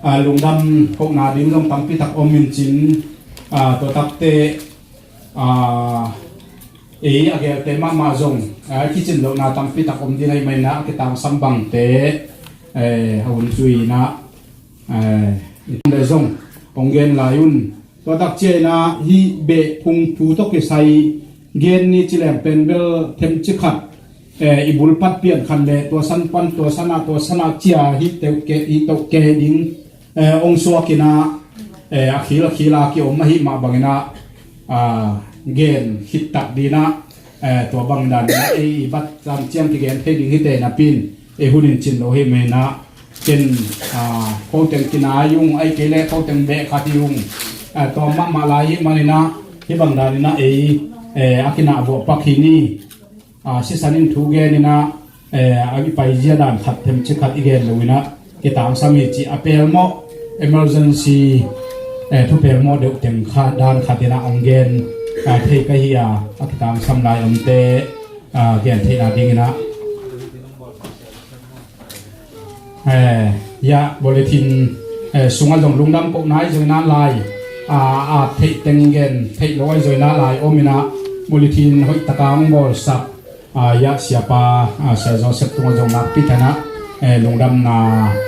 ah, lungdam kohna ding zong tampi tak om in cin, ah, tua takte, ah, ei a gelte mahmah zong, ah, kicin lohna tampi tak om ding ahih manin ah a kitangsam bangte, eh, a hun zui in ah, eh, i le zong hong gen lai un. Tua tak ciangin ah hih beh phung thu tawh kisai gen ni ci leng pen bel themci khat, eh, i bul pat pian khat le tua san pan, tua san ah, tua san ah ci-a hih teuh kei, hih teuh kei ding, eh, hong suak in ah, eh, a khil a khil a kiom ahih mah bangin ah, ah, gen khit tak ding ah, eh, tua bang dan in ah ei i bat zan ciang kigen thei ding hi te napi in, ei hun in cin lo hi mah in ah, ken, ah, ko teng kinai ung, ahih kei leh ko teng beh khat hi ung, ah, tua mahmah lai ahih manin ah, hih bang dan in ah ei, eh, a kinah vuah pak hi ni. Ah, sisan in thu gen in ah, eh, a i paizia dan khat themci khat i gen lo in ah kitangsam hi cih a pelmawh, emergency, eh, thu pelmawh deuh teng kha dan khat in ah hong gen, ah, thei ka hi a, a kitangsam lai omte, ah, gen theihna ding in ah. Eh, ya, bulletin, eh, sungah zong lungdam kohna ahi zongin ah lai, ah, a theih teng gen theih lo ahi zongin ah lai om in ah bulletin hoih taka hong bawlsak, ah, ya, siapa, ah, Sia Joseph tungah zong nakpi takin ah, eh, lungdamna,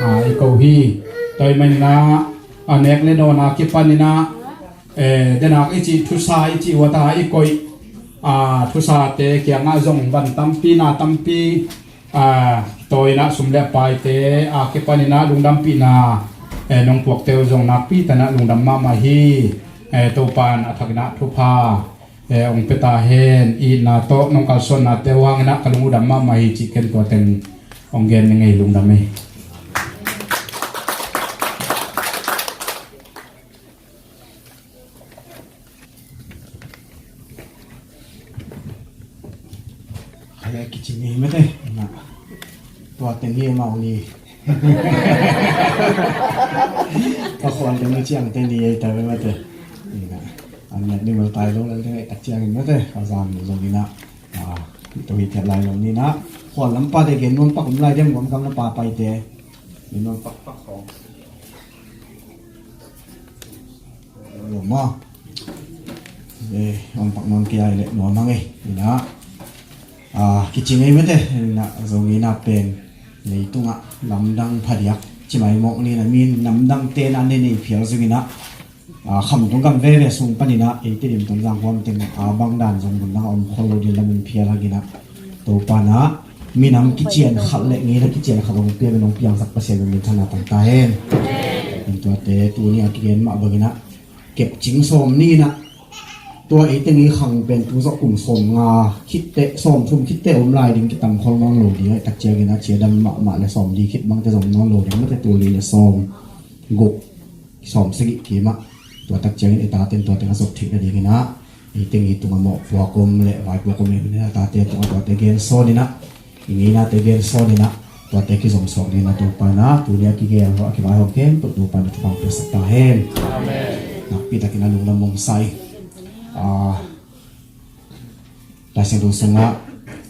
ah, i ko hi. Tua ahih manin ah, a nek le dawn a kipan in ah, eh, denak i cih thusa i cih uata i koih, A, thusate kiangah zong van tampi na tampi, a, tawi inah sum le paite a kipan inah lungdampihna, eh, nong puakte uh zong nakpi tanah lungdam mahmah hi. Eh, Topan a thak inah thupha, eh, hong pia ta hen. Itna tawh nong kalsuannate uh hang inah ka lung uh dam mahmah hi cih ken tua teng hong gen ni ngei, lungdam hi. Khaia kici ni mate na. Tua teng hi mau ni. Ka khuan teng ni ciang teng ni ei ta mate. Ni na. An nat ni mal tai lo lal teng ei tak ciang in mate. Ka zam ni zong ni na. Ah, tua hi thiat lai lo ni na. Khuan lam pa te gen nuam pak um lai dem, gom kam na pa pai te. Gen nuam pak pak khong. Lo maw. Eh, hong pak nawn kei a hi leh nuam hang ei. Inah, ah, kici ngei mate. Inah, Zo ngeina pen leitungah lamdang phadiak ci mai mawk ni na, mi namdang te na ne nei phial zong inah, ah, Khamtung gam veve sung pan inah eite dim Tonzang huam teng, ah, bang dan zong mun dang a om khol lo ding lamin phial hang inah. Topa na, minam kician khat le ngeina kician khat hong pia, min hong piangsak Pasian min thanna tang ta hen. Tuate tuni a kigen mah bang inah kepcing sawm ni inah, tua eiteng i khang pen tu zawh kum sawm nga khit teh, sawm thum khit teh om lai ding, kitam khol nawn lo ding, a tak ciangin a cia dam mahmah le sawm li khit bangte zong nawn lo ding, mate tu li le sawm guk, sawm sagih kim ah, tua tak ciangin i taten tua teng a zot theih nading inah, eiteng i tungah mawhpuak om le vaipuak om le, a tate tungah tuate gen sawn inah, i ngeinate gen sawn inah, tuate kizom sawk ding inah Topa inah, tuni a kigel hawh a kivaihawm khempeuh Topa inah thupha piaksak ta hen. Amen. Nakpi takin a lungdam mong sa ing. Ah, Laisiangtho sungah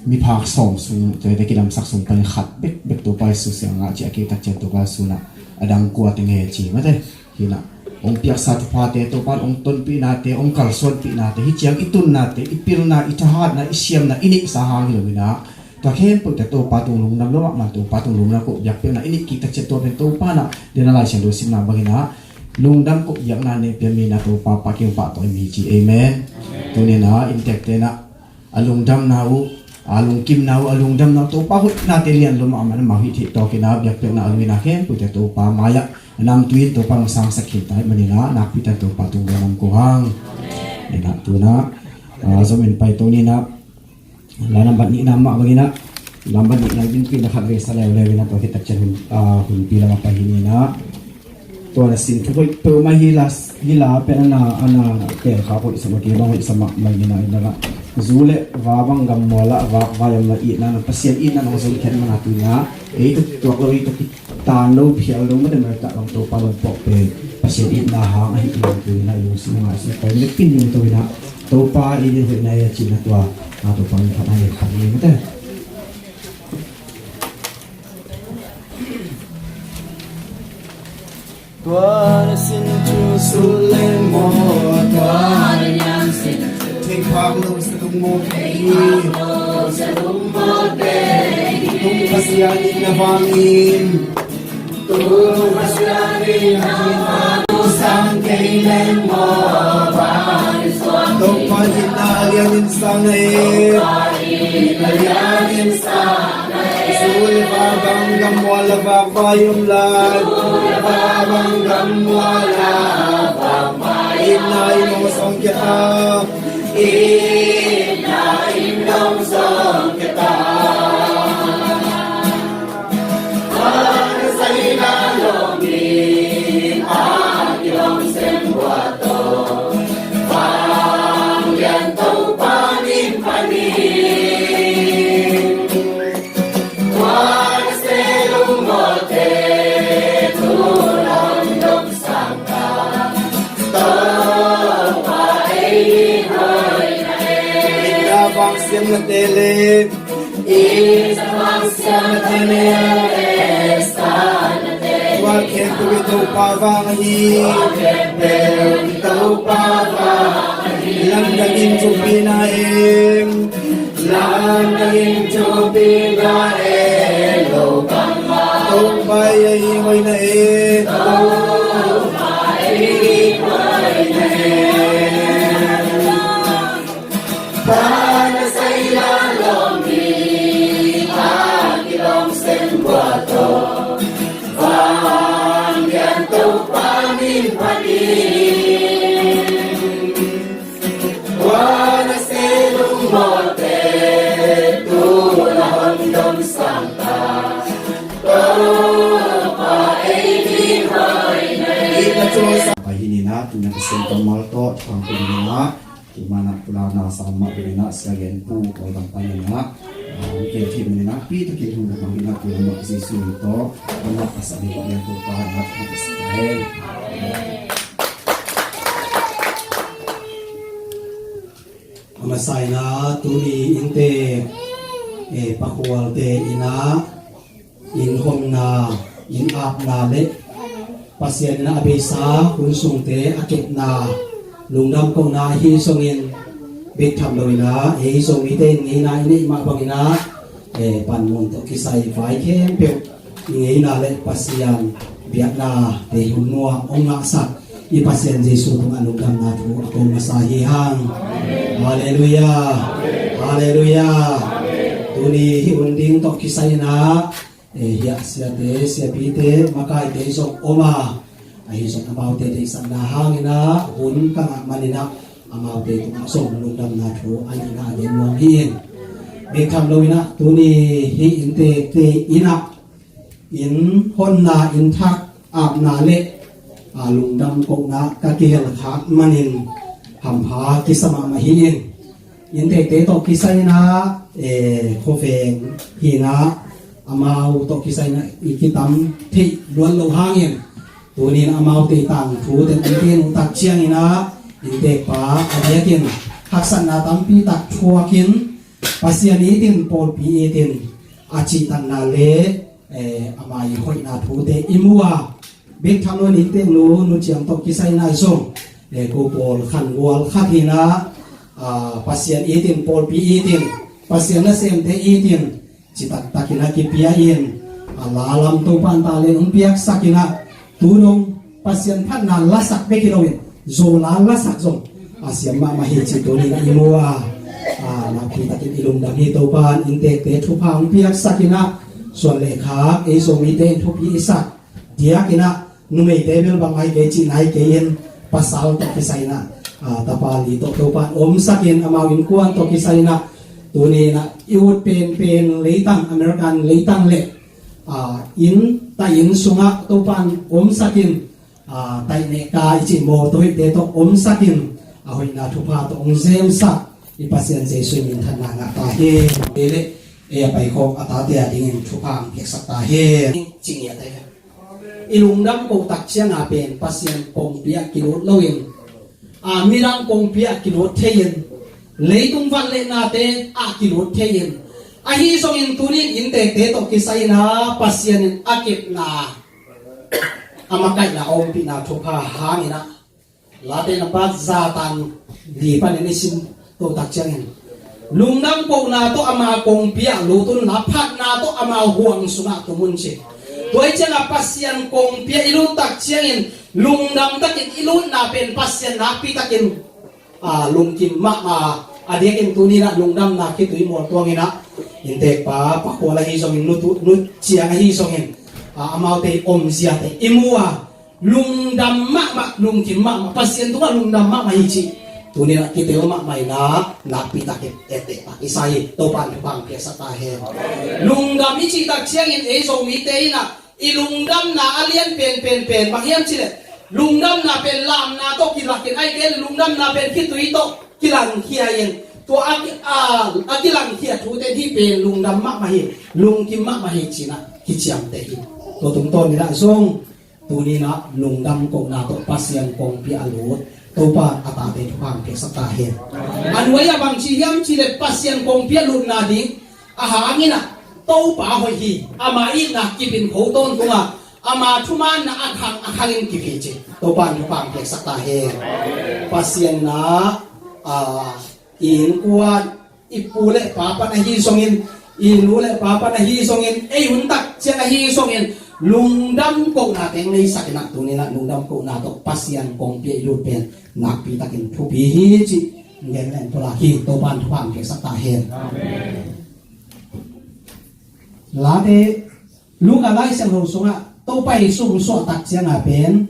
miphak sawm sung, tuate kidamsak sung panin khat bekbek Topa Jesu siangah ci a kei tak ciang Topa Jesu inah a dang kua teng he ci mate. Hi inah hong piaksa thuphate, Topa in hong tonpihnate, hong kalsuanpihnate, hi ciang i tunnate, i pilna, i thahatna, i siamna, i neihsa hang hi lo inah, tua khempeuhte Topa tung lungdam lo mahmah, Topa tung lungdam koh biakpiakna i neih kik tak ciang tua pen Topa inah, dena Laisiangtho simna bang inah lungdam koh biakna neihpia mi inah Topa pahkim pahtawi mi ci. Amen. Tuni inah inntekte inah a lungdamna uh, a lungkimna uh, a lungdamna uh, Topa hoihnate lian lo mahmah, amau hih theih tawk inah biakpiakna a luina khempeuhte Topa mai-ah a namtui in Topa in hong sangsak khin ta ahih manin ah nakpi takin Topa tung lungdam ko hang. Inah tu inah, ah, zom in pai to ni inah, la nambat nihna mah bang inah, nambat nihna in pinpihna khat vei sa leuleu inah, tua khit tak ciang hun, ah, hunpi lamah pai hi ni inah. Tua na sin thu hoih peuhmah hi la, hi la pen a na, a na tel kha hoih sa mah, kei bang hoih sa mahmah hi na, hi na. Zu le va bang gam mual ah vak vai om la, itna na, Pasian itna na hong zon khiat mana tu inah, ei tuk tuak lo, ei tuk tan lo, phial lo, mate mate ah bang Topa lungpawh pen Pasian itna hang ahi in tu inah, i lungsim ngah sin pai le pin in tu inah, Topa i din hoih na e cihna tua, a Topa min phat na e khat ni mate. Tua na sin thu sut leng maw, tua na nyan sin thu theiphak lo sa lung maw, thei lo sa lung maw, thei. Tung Pasian in na vangin, tung Pasian in na vangin, tung sang thei leng maw, vangin suak. Topa in na lian in sang e, Topa in na lian in sang. Zu le va bang gam mual ah vak vai om lai. Zu le va bang gam mual ah vak vai. Itna in hong zon khiat a. Itna in hong zon khiat a. Vang zaina lawm in a kilawm sem bua tawh. Vanglian Topa min panin. Tua na se lungmawlte thu lawm dong sang ta. Topa ei hoih na e. Itna vang siam nate le. Itna vang siam nate le. Sa nate. Tua khempeuh i Topa vang hi. Tua khempeuh i Topa vang hi. Lamdang in thupi na e. Lamdang in thupi na e, lo bang mah. Topa ei hoih na e. Topa ei hoih na e. Pai hi ni na, tuna ka sem kammal tawh thang pun ni na, tuma na pulana sa mah ni na, sa gen pu ko dang pai ni na, ah, mi kel thim ni na, pi takin hung na hang ni na, tuna mah Jesu tawh, tuna ka sa ni ko yang ko pa na, ka sa hen. A masa in ah tuni inntek, eh, pakhualte in ah inn honna, inn apna le Pasian in ah a beisa hun sungte a kepna, lungdam kohna ahi zongin bek tham lo in ah, ei Zomite in ngeina i neih mah bangin ah, eh, panmun tawh kisai vai khempeuh i ngeina le Pasian biakna te hun nuam hong ngahsak i Pasian Jesu tungah lungdamna thu a ko masa hi hang. Halleluiah. Halleluiah. Tuni hih hun ding tawh kisai in ah, eh, hiah siate, siapite, makaite zong om a, ahi zong amaute deihsakna hangin ah hun ka ngah manin ah amaute tungah zong lungdamna thu a nihna a gen nuam hi. Bek tham lo in ah tuni hih inntekte in ah inn honna, inn thak apna le, ah, lungdam kohna ka kihel khak manin hampha kisa mahmah hi in. Inntekte tawh kisai in ah, eh, khuaveng hi in ah amau tawh kisai in ah i kitam theih luat loh hangin tuni in amaute tangthu ten an ken uh tak ciangin ah inntekpa a diakin haksatna tampi tak thuakin Pasian itin, pawlpi itin a cihtakna le, eh, ama i hoihna thute i mu a, bek tham lo in inntek nu, Nu Ciang tawh kisai in ah zong, eh, ko pawl khangual khat hi in ah, ah, Pasian itin, pawlpi itin, Pasian nasemte itin citak takin a kipia in, a la lam Topa in talent hong piaksak in ah, tu dong Pasian phatna lasak bek hi loin Zo la lasak zong a siam mahmah hi cih tuni in ah i mu a, a, nakpi takin i lungdam hi. Topa in inntekte thupha hong piaksak in ah, suan le khak ei Zomite in thupi i sak diak in ah, numeite bel bang ahi kei cihna ahi kei in, pasal tawh kisai in ah, a, tapa li tawh Topa in omsak in, amau innkuan tawh kisai in ah, tuni in ah i ut penpen leitang, American leitang le, a, inn, taih inn sungah Topa in omsak in, a, taih neh ka i cih mawtaw hoihte tawh omsak in, a hoihna thupha tawh hong zemsak i Pasian Jesu minthanna ngah ta hen. Ei le ei a paikhawm a tate a dingin thupha hong piaksak ta hen. Cing i a te. I lungdam koh tak ciang a pen Pasian kongpi ah kilut loin, a, midang kongpi ah kilut thei in, leitung vangliatnate ah kilut thei in, ahi zongin tuni in inntekte tawh kisai in ah Pasian in a kepna, a makaihna, a ompihna thupha hangin ah, Late nambat za tan li panin i sim koh tak ciangin, lungdam kohna tawh ama kongpi ah lut un la, phatna tawh ama huang sungah tum un ci. Tua ahih ciangin Pasian kongpi ah i lut tak ciangin lungdam takin i lutna pen Pasian nakpi takin, a, lungkim mahmah a, a diakin tuni in ah lungdamna khitui mualtuang in ah, inntekpa pakhual ahi zongin, Nu Tu, Nu Ciang ahi zongin, a, amaute omziate i mu a, lungdam mahmah, lungkim mahmah, Pasian tungah lungdam mahmah hi cih tuni in ah kitel mahmah in ah, nakpi takin etteh pak i sa hi. Topa in thupha hong piaksak ta hen. Lungdam i cih tak ciangin ei Zomite in ah i lungdamna a lian penpen pen bang hiam cih leh, lungdamna pen lamna tawh kilakin, ahih kei leh lungdamna pen khitui tawh kilangkhia in, tua a ki-, a, a kilangkhia thute in hih pen lungdam mahmah hi, lungkim mahmah hi ci-in ah kiciamteh hi. Tua tungtawn in ah zong tuni in ah lungdam kohna tawh Pasian kongpi ah lut Topa in a tate thupha hong piaksak ta hen. A nuai ah bang ci hiam cih leh Pasian kongpi ah lutna ding a hang in ah Topa hoih hi, ama itna kip in, kho tawntung a, ama thumanna a khang a khang in kip hi ci. Topa in thupha hong piaksak ta hen. Pasian in ah, a, i innkuan, i pu le pa pan ahi zongin, i nu le pa pan ahi zongin, ei hun tak ciang ahi zongin, lungdam kohna teng neisak in ah tuni in ah lungdam kohna tawh Pasian kongpi ah i lut pen nakpi takin thupi hi cih ngen leng pulak hi. Topa in thupha hong piaksak ta hen. Amen. Late Luka Lai Siangtho sungah Topa Jesu hong suah tak ciang a pen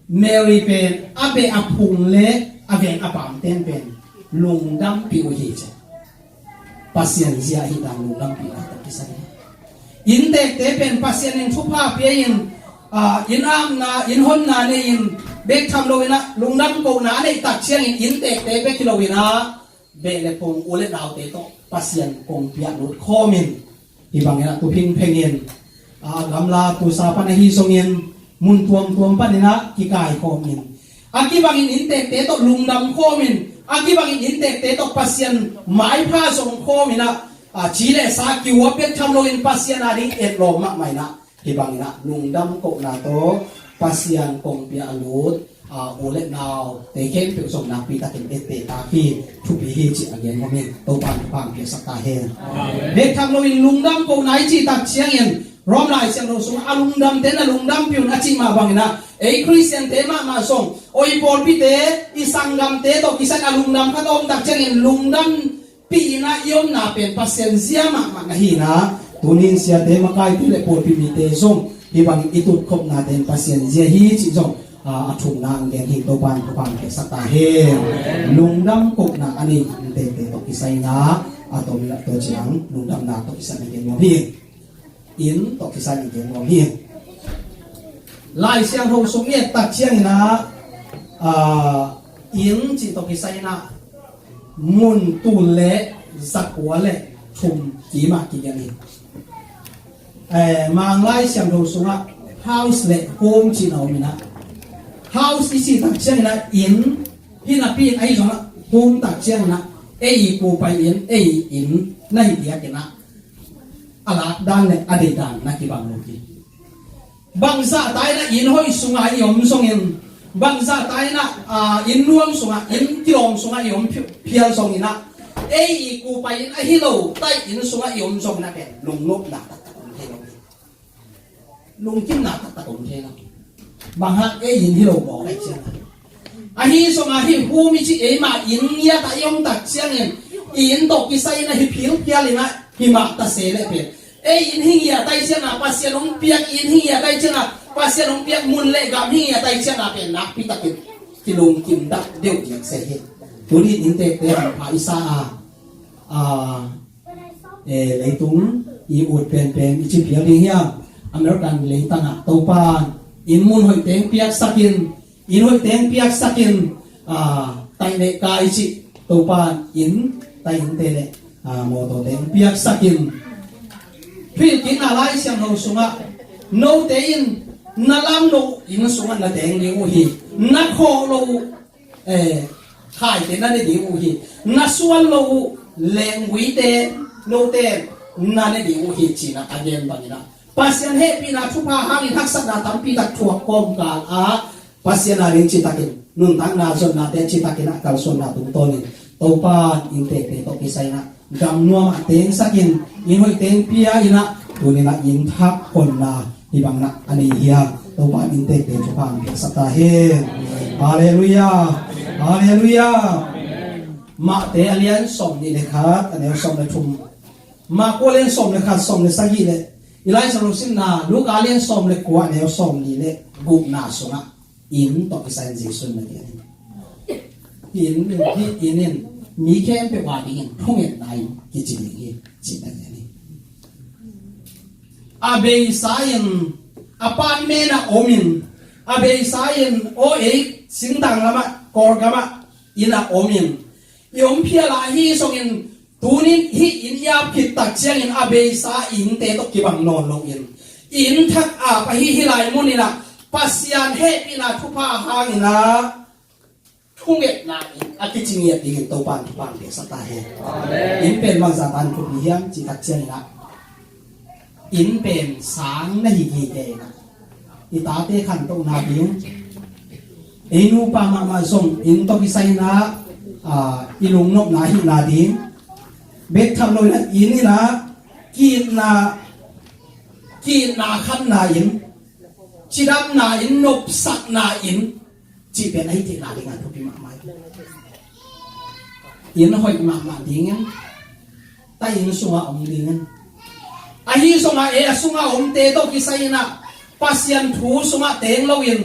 Mary pen a beh a phung le a veng a pamten pen lungdampih uh hi ci. Pasian zia hi dan lungdampihna tawh kisai. Inntekte pen Pasian in thupha pia in, ah, inn apna, inn honna nei in, bek tham lo in ah lungdam kohna a neih tak ciangin inntekte bek hi lo in ah, beh le phung, u le naute tawh Pasian kongpi ah lut khawm in, hih bangin ah tu phingpheng in, a gamla tusa pan ahi zongin mun tuamtuam panin ah kikai khawm in, a kibangin inntekte tawh lungdam khawm in, a kibangin inntekte tawh Pasian maipha zong khawm in ah, a ci le sa kiuap bek tham lo in Pasian a ding etlawm mahmah in ah, hih bangin ah lungdam kohna tawh Pasian kongpi ah a lut, a, u le naute khempeuh zong nakpi takin etteh tak hi, thupi hi cih a gen nuam hi. Topa'n thupha hong piaksak ta hen. Amen. Bek tham lo in lungdam kohna i cih tak ciangin Rom Lai Siangtho sungah a lungdamte na lungdampih un a cih mah bangin ah, ei Khristiante mahmah zong, oi pawlpite, i sanggamte tawh kisai a lungdam khat a om tak ciangin lungdam pih in ah i omna pen Pasian zia mahmah na hi in ah, tuni in siate, makaite le pawlpi mite zong hih bangin i tutkhopnate in Pasian zia hi cih zong, a, a thumna hong gen hi. Topa'n thupha hong piaksak ta hen. Lungdam kohna a nei inntekte tawh kisai in ah, a tawm in ah tua ciang lungdamna tawh kisai in gen nuam hi. Inn tawh kisai in gen nuam hi. Lai Siangtho sung i et tak ciangin ah, a, inn cih tawh kisai in ah mun tul le zakua le thum kim ah kigen hi. Eh, Mang Lai Siangtho sungah house le home cih na om in ah, house i cih tak ciangin ah inn hi napi in, ahi zongin ah home tak ciangin ah ei i pu pai inn, ei inn na hi diakin ah a lak dan le a deih dan na kibang lo hi. Bangzah ta in ah inn hoih sungah i om zongin, bangzah ta in ah, ah, inn nuam sungah, inn kilawm sungah i om phi-, phial zongin ah, ei i pu pai inn ahi lo, tai inn sungah i om zongin ah pen lungnopna taktak om thei lo hi. Lungkimna taktak om thei lo hi. Bang hang ei inn hi lo mawk ahih ciangin ah. Ahi zongin ah hih home i cih eimah inn ngiat ah i om tak ciangin, inn tawh kisai in ah hih philphial in ah hih mah ta se leh pen, ei inn hi ngiat ahih ciangin ah, Pasian hong piak inn hi ngiat ahih ciangin ah, Pasian hong piak mun le gam hi ngiat ahih ciangin ah pen nakpi takin kilungkim dah deuh ding se hi. Tuni in inntekte hampha i sa a, a, eh, leitung i ut penpen i ci phial ding hiam? American leitang ah Topa'n inn mun hoih teng piaksak in, inn hoih teng piaksak in, ah, tai le kai cih Topa'n inn, tai innte le, ah, mawtaw teng piaksak in. Thuhilhkikna Lai Siangtho sungah note in na lam loh inn sungah na teng ding uh hi. Na khawh loh uh, eh, khaite na ne ding uh hi. Na suan loh uh lengguite, note na ne ding uh hi ci-in ah a gen bangin ah, Pasian hehpihna thupha hangin haksatna tampi tak thuak kawmkal ah Pasian a ding citakin, nuntakna zonnate citakin ah kalsuanna tungtawnin Topa'n inntekte tawh kisai in ah gam nuam ah tengsak in, inn hoih teng pia in ah, tuni in ah inn thak honna hih bangin ah a nei hi a, Topa'n inntekte thupha hong piaksak ta hen. Halleluiah. Halleluiah. Mate a lian sawmnih le khat, a neu sawm le thum. Marku a lian sawm le khat, sawm le sagih le, i Lai Siangtho simna Luka a lian sawm le kua, a neu sawmnih le gukna sungah inn tawh kisai in Jesuh in na gen hi. Hih inn, hih inn in mi khempeuh a dingin thungetna inn kici ding hi, ci-in na gen hi. A beisa in, a pan men ah om in, a beisa in aw ei singtang lamah, Kawlgam ah inn ah om in, i om phial a ahi zongin, tuni in hih inn i ap khit tak ciangin a beisa innte tawh kibang nawn loin, inn thak ap ahi hih lai mun in ah Pasian hehpihna thupha hangin ah thungetna inn a kici ngiat dingin Topa'n thupha hong piaksak ta hen. Amen. Inn pen bangzah ta in thupi hiam cih tak ciangin ah, inn pen sang na hi hi kei in ah, i tate khantohna ding, ei nupa mahmah zong inn tawh kisai in ah, ah, i lungnopna hihna ding, bek tham lo in ah inn in ah ki-itna, ki-itna khanna inn, cidamna inn, nopsakna inn cih pen ahi theihna dingin thupi mahmah hi. Inn hoih mahmah dingin, tai inn sungah om dingin, ahi zongin ei a sungah omte tawh kisai in ah Pasian thu sungah teng loin,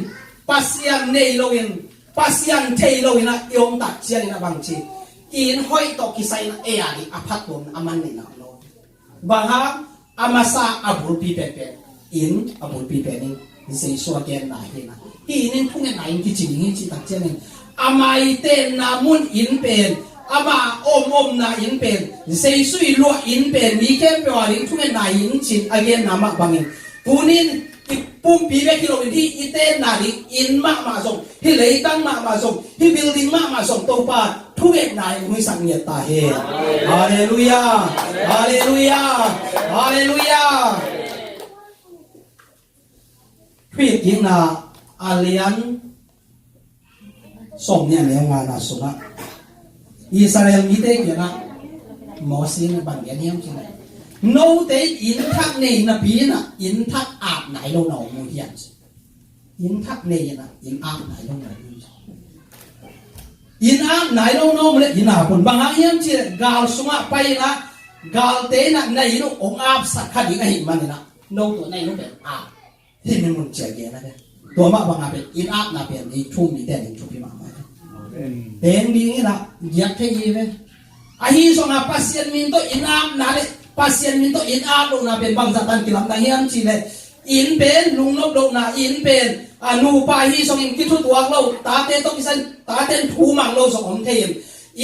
Pasian nei loin, Pasian thei loin ah i om tak ciangin ah bangci, inn hoih tawh kisai in ah ei a ding a phattuamna a man neihna om lo. Bang hang? A masa a bulpi penpen inn, a bulpi pen in Jesu a genna hi in ah, hih inn in thungetna inn kici ding hi cih tak ciangin, ama i tenna mun inn pen, ama omomna inn pen, Jesu i luah inn pen, mi khempeuh a ding thungetna inn ci-in a genna mah bangin, tuni in i pumpi bek hi loin hih i tenna ding inn mahmah zong, hih leitang mahmah zong, hih building mahmah zong Topa thungetna in hong hisak ngiat ta hen. Halleluiah. Halleluiah. Halleluiah. Thuhilhkikna a lian sawmnih a neu ngana sungah Israel mite kiangah Moses in bang gen hiam cih leh, note inn thak nei napi in ah inn thak ap nai lo na om uh hiam ci. Inn thak nei in ah inn ap nai lo na om uh hiam ci. Inn ap nai lo na om uh leh inn ap un. Bang hang hiam cih leh gal sungah pai in ah galte in ah na inn uh hong apsak kha ding ahih manin ah, no tua na inn uh pen ap. Hih mi mun ciah gen a pen, tua mah bangah pen inn apna pen i thu-um mite in thupi mahmah hi. Amen. Teng ding in ah giak thei hi ve. Ahi zongin Pasian min tawh inn apna le Pasian min tawh inn ap lohna pen bangzah tan kilamdang hiam cih leh, inn pen lungnop lohna, inn pen a nupa ahi zongin kithutuak lo, tate tawh kisai in tate in thu mang lo zong om thei in,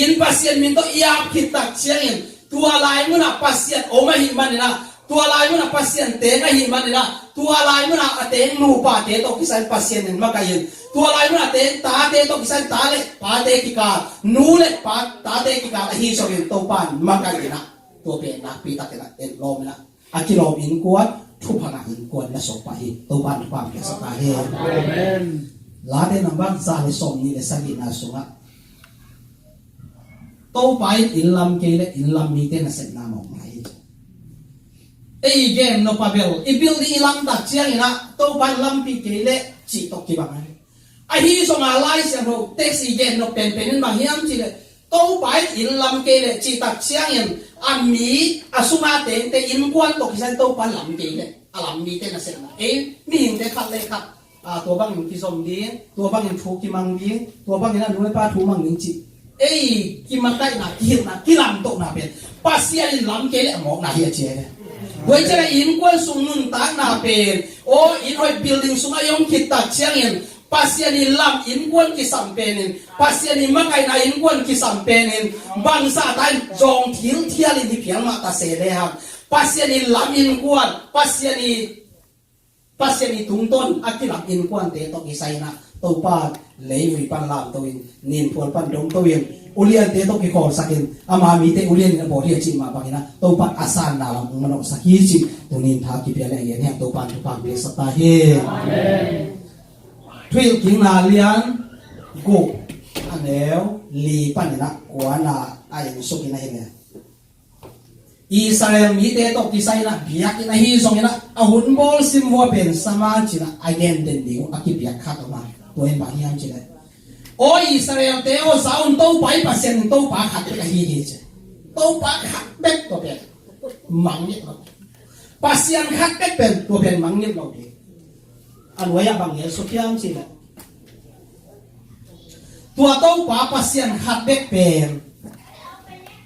inn Pasian min tawh i ap khit tak ciangin tua lai munah Pasian om ahih manin ah, tua lai munah Pasian teng ahih manin ah, tua lai munah a teng nupate tawh kisai in Pasian in makaih in, tua lai munah a teng tate tawh kisai in ta le pate kikal, nu le pa tate kikal ahi zongin Topa in makaih in ah, tua pen nakpi takin ah etlawm in ah, a kilawm innkuan, thupha ngah innkuan na suak pah hi. Topa in thupha hong piaksak ta hen. Amen. Late number za le sawmnih le sagihna sungah Topa in inn lam kei leh inn lam mite nasepna mawkna hi. Ei gen nop a bel i building i lam tak ciangin ah Topa in lampi kei leh cih tawh kibang hi. Ahi zongin Lai Siangtho tekst i gen nop penpen in bang hiam cih leh, Topa in inn lam kei leh cih tak ciangin a mi a sunga tengte innkuan tawh kisai in Topa in lam kei leh a lam mite nasepna. Ei mihingte khat le khat a, tua bangin kizom ding, tua bangin thu kimang ding, tua bangin a nu le pa thu mang ding cih ei kimakaihna, kihilhna, kilamtohna pen Pasian in lam kei leh a mawkna hi a ci hi. Tua hi ciangin innkuan sung nuntakna pen, aw, inn hoih building sungah i om khit tak ciangin Pasian in lam innkuan kisam pen in, Pasian in makaihna innkuan kisam pen in, bangzah ta in zawng thilthial in hi phial mah ta se lehang, Pasian in lam innkuan, Pasian in Pasian i tungtawn a kilam innkuante tawh kisai in ah Topa leivui pan lamto in, ninphual pan domto in, uliante tawh kikhawlsak in, ama mite ulian in a bawl hi a cih mah bangin ah Topa a sanna lam hong manawhsak hi cih tuni in tha kipia le a gen hi hang. Topa in thupha hong piaksak ta hi. Amen. Thuhilhkikna lian guk a neu li panin ah kuana a ensuk in ahih leh, Israel mite tawh kisai in ah biakinn ahi zongin ah a hun bawl sim vua pen Sama ci-in ah a gen den ding uh a kipiak khat om a. Tua in bang hiam cih leh, aw Israel-te aw, za un, Topa i Pasian in Topa khat bek ahi hi ci. Topa khat bek, tua pen mang ngei lo. Pasian khat bek pen tua pen mang ngei lo ding. A nuai-ah bang gen suk hiam cih leh, tua Topa Pasian khat bek pen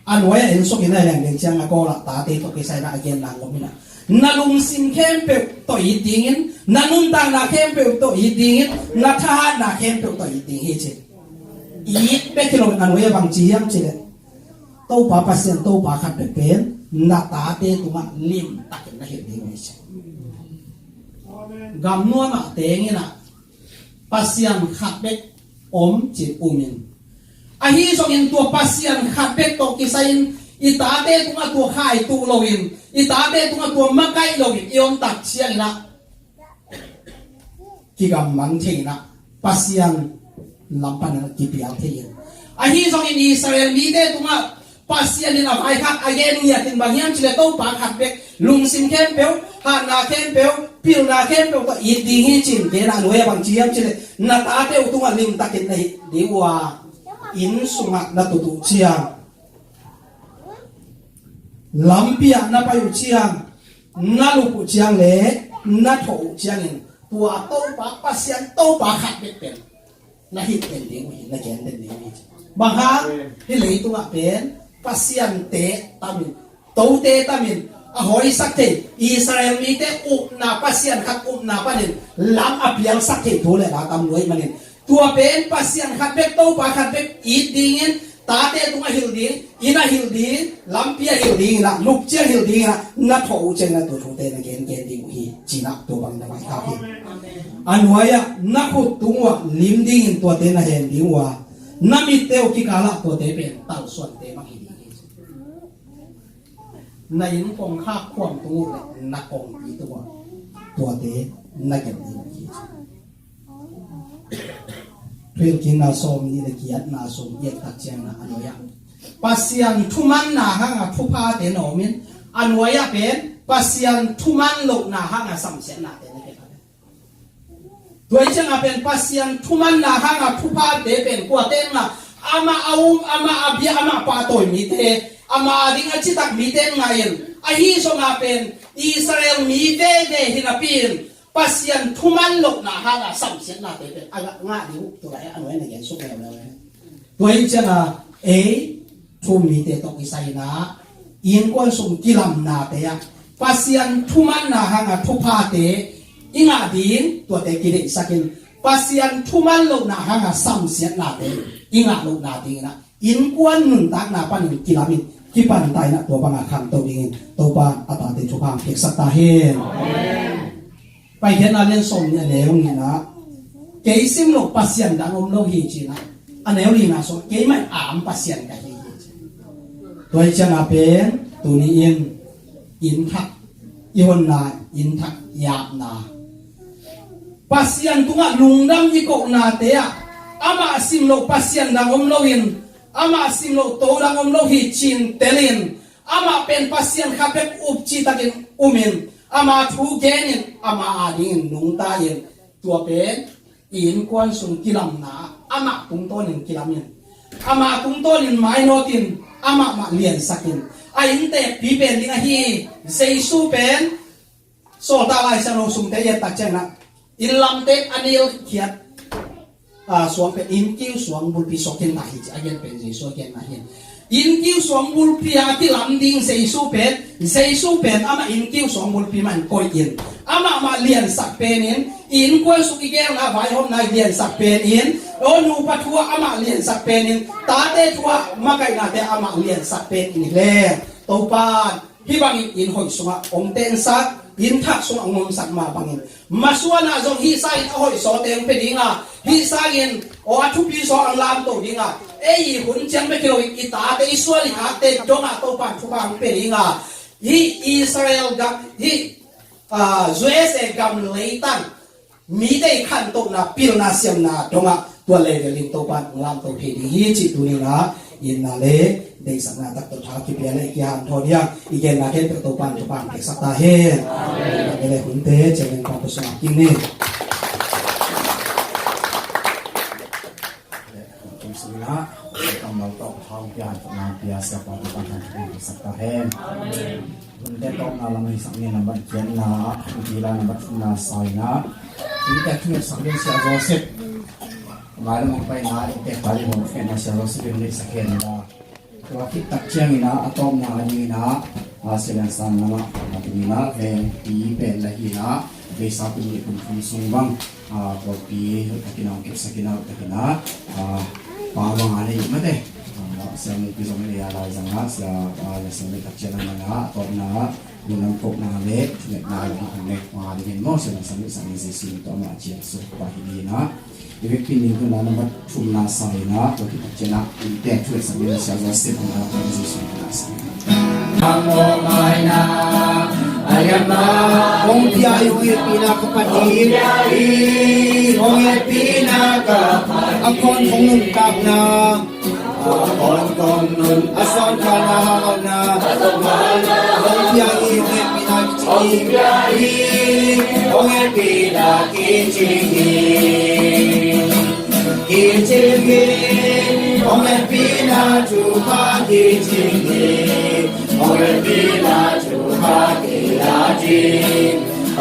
a nuai-ah ensuk in a leng ding ciang a, Kawl ah tate tawh kisai in ah a genna ngom in ah, na lungsim khempeuh tawh it dingin, na nuntakna khempeuh tawh it dingin, na thahatna khempeuh tawh it ding hi ci. It bek hi lo in a nuai-ah bang ci hiam cih leh, Topa Pasian Topa khat bek pen na tate tungah limtakin na hilh ding hi ci. Gamnuam ah teng in ah Pasian khat bek om ci-in um in. Ahi zongin tua Pasian khat bek tawh kisai in i tate tungah tua khaituh lo in, i tate tungah tua makaih lo in i om tak ciangin ah kigammang thei in ah, Pasian lam panin ah kipial thei in. Ahi zongin Israel mite tungah Pasian in a vaikhak a gen ngiat in bang hiam cih leh Topa khat bek, lungsim khempeuh, hatna khempeuh, pilna khempeuh tawh it ding hi ci-in gen a, a nuai-ah bang ci hiam cih leh, na tate uh tungah limtakin na it ding uh a, inn sungah na tut uh ciang, lampi ah na pai uh ciang, na lup uh ciang le na thawh uh ciangin Tua Topa, Pasian Topa khat bek pen na hih den ding uh hi, na gen den ding uh hi. Bang hang? Hih leitungah pen Pasian te tamin, tote tamin a hawisak thei, Israel mite upna, Pasian khat upna panin lam a piangsak thei thu le la tam lua ahih manin, tua pen Pasian khat bek, Topa khat bek it dingin, tate tungah hilh ding, inn ah hilh ding, lampi ah hilh ding inah, lupci ah hilh ding inah, na thawh uh ciangin ah tua thute na gen gen ding uh hi, ci-inah tua bangin na vaikhak hi. A nuai-ah na khut tung uh ah lim dingin tuate na hen ding uh a, na mitte uh kikalah tuate pen talsuante bang hi ding hi. Na inn kongkhak khuam tung uh le na kongpi tung uh ah tuate na gen ding uh hi. Thuhilhkikna sawmnih le giatna sung i et tak ciangin a nuai-ah Pasian thumanna hanga thuphate na om in, a nuai-ah pen Pasian thuman lohna hanga samsiatnate na pia. Tua hi ciangah pen Pasian thumanna hanga thuphate pen kuate in ngah? Amah a um, amah a bia, amah pahtawi mite, amah ading a citak mite in ngah in, ahi zongah pen Israel mi veve hi napi in Pasian thuman lohna hanga samsiatnate pen a ngah, ngah ding uh tua hi a nuai-ah na gen suk leuleu hi. Tua hi ciangah ei thu-um mite tawh kisai inah innkuan sung kilamnate ah Pasian thumanna hanga thuphate i ngah ding tuate kideihsak in, Pasian thuman lohna hanga samsiatnate i ngah lohna ding inah innkuan nuntakna panin kilamin kipan ta inah tua banga khangto dingin Topa a tate thupha hong piaksak ta hen. Paikhiatna lian sawmnih a neu nihna, kei sim loh Pasian dang om lo hi, ci-inah a neu lina sung, keimah in a om Pasian ka hi hi, ci. Tua hi ciangah pen tuni-in inn thak i honna, inn thak i apna, Pasian tungah lungdam i kohnate ah amah sim loh Pasian dang om loin, amah sim loh to dang om lo hi ci-in telin, amah pen Pasian khat bek up citakin umin, ama thu genin, ama adingin nungta-in, tua pen i innkuan sung kilamna amah tungtawnin kilamin, ama tungtawnin mainawtin, amah mah liansakin, a inntekpi pen ding ahi. Jesu pen Sawltak Lai Siangtho sungte i et tak ciangin ah, inn lamte a nilkhiat, a, suang pen innkiu suang bulpi suak khin ta hi, ci a gen pen Jesu a genna hi. Innkiu suang bulpi a kilam ding Jesu pen, Jesu pen amah innkiu suang bulpi mah in koih in, amah mah liansak pen in, innkuan sung i gelna vaihawmna i liansak pen in, aw, nupa thu ah amah liansak pen in, tate thu ah makaihnate amah liansak pen in hi leh, Topa hih bangin inn hoih sungah hong tensak, inn thak sungah hong omsak mah bangin, masuanah zong hih sangin a hoih sawte hong pia dinga, hih sangin aw a thupi saw hong lamto dinga, ei i hun ciang bek hi loin i tate, i suan i khakte dongah Topa in thupha hong pia dinga, hih Israel gam, hih, ah, U S A gam leitang mite i khantohna, pilna, siamna dongah tua level in Topa in hong lamto thei ding hi, cih tuni-in ah itna le deihsakna tak tawh tha kipia le kihanthawn hi-a, i genna khempeuh Topa in thupha hong piaksak ta hen. Amen. Tua le hunte ciangin pangpua sungah kim ni. Kum sungin ah kammal tawh hong pia, hanthawnna pia Siapa Topa in thupha hong piaksak ta hen. Amen. Hunte tawpna lam hi sak ni, nambat giatna, Kuki la nambat thumna sa-in ah, inntek thungetsak ding Sia Joseph. Mailam hong paina inntek ta ding hong fetna Sia Joseph in hong deihsak hen la. Tua khit tak ciangin ah, a tawpna a dingin ah, a, Sia Lian Sang lamah, a, tuni-in ah vengpi pen la hi-in ah, beisa kum nih kum thum sung bang, a, pawlpi takin a hong kepsak in ah, takin ah, a, pa bang a nei mate. A, Sia Mungpi zong nei a, lai zang a, Sia, a, Sia Mungpi tak ciang a man a, a tawpna, lungdam kohna le thungetna i hong nek ma dingin maw, Sia Mungpi sang ni, Jesu min tawh amah a ciang suk pa hi ding ah. I vekpi ning tawh nambat thumna sa-in ah, tua khit tak ciang ah, inntek thungetsak ding Sia Joseph in ah, Jesu min tawh sa. Hong pia i hong hehpihna ka phat hi. Hong hehpihna ka phat hi. A khawn kong nuntakna, a khawn kong nun, a sawnkhanna hangawnna, hong pia hi, hong hehpihna kicing hi. Hong hehpihna kicing hi. Kicing hi, hong hehpihna thupha kicing hi. Hong hehpihna thupha kicing hi.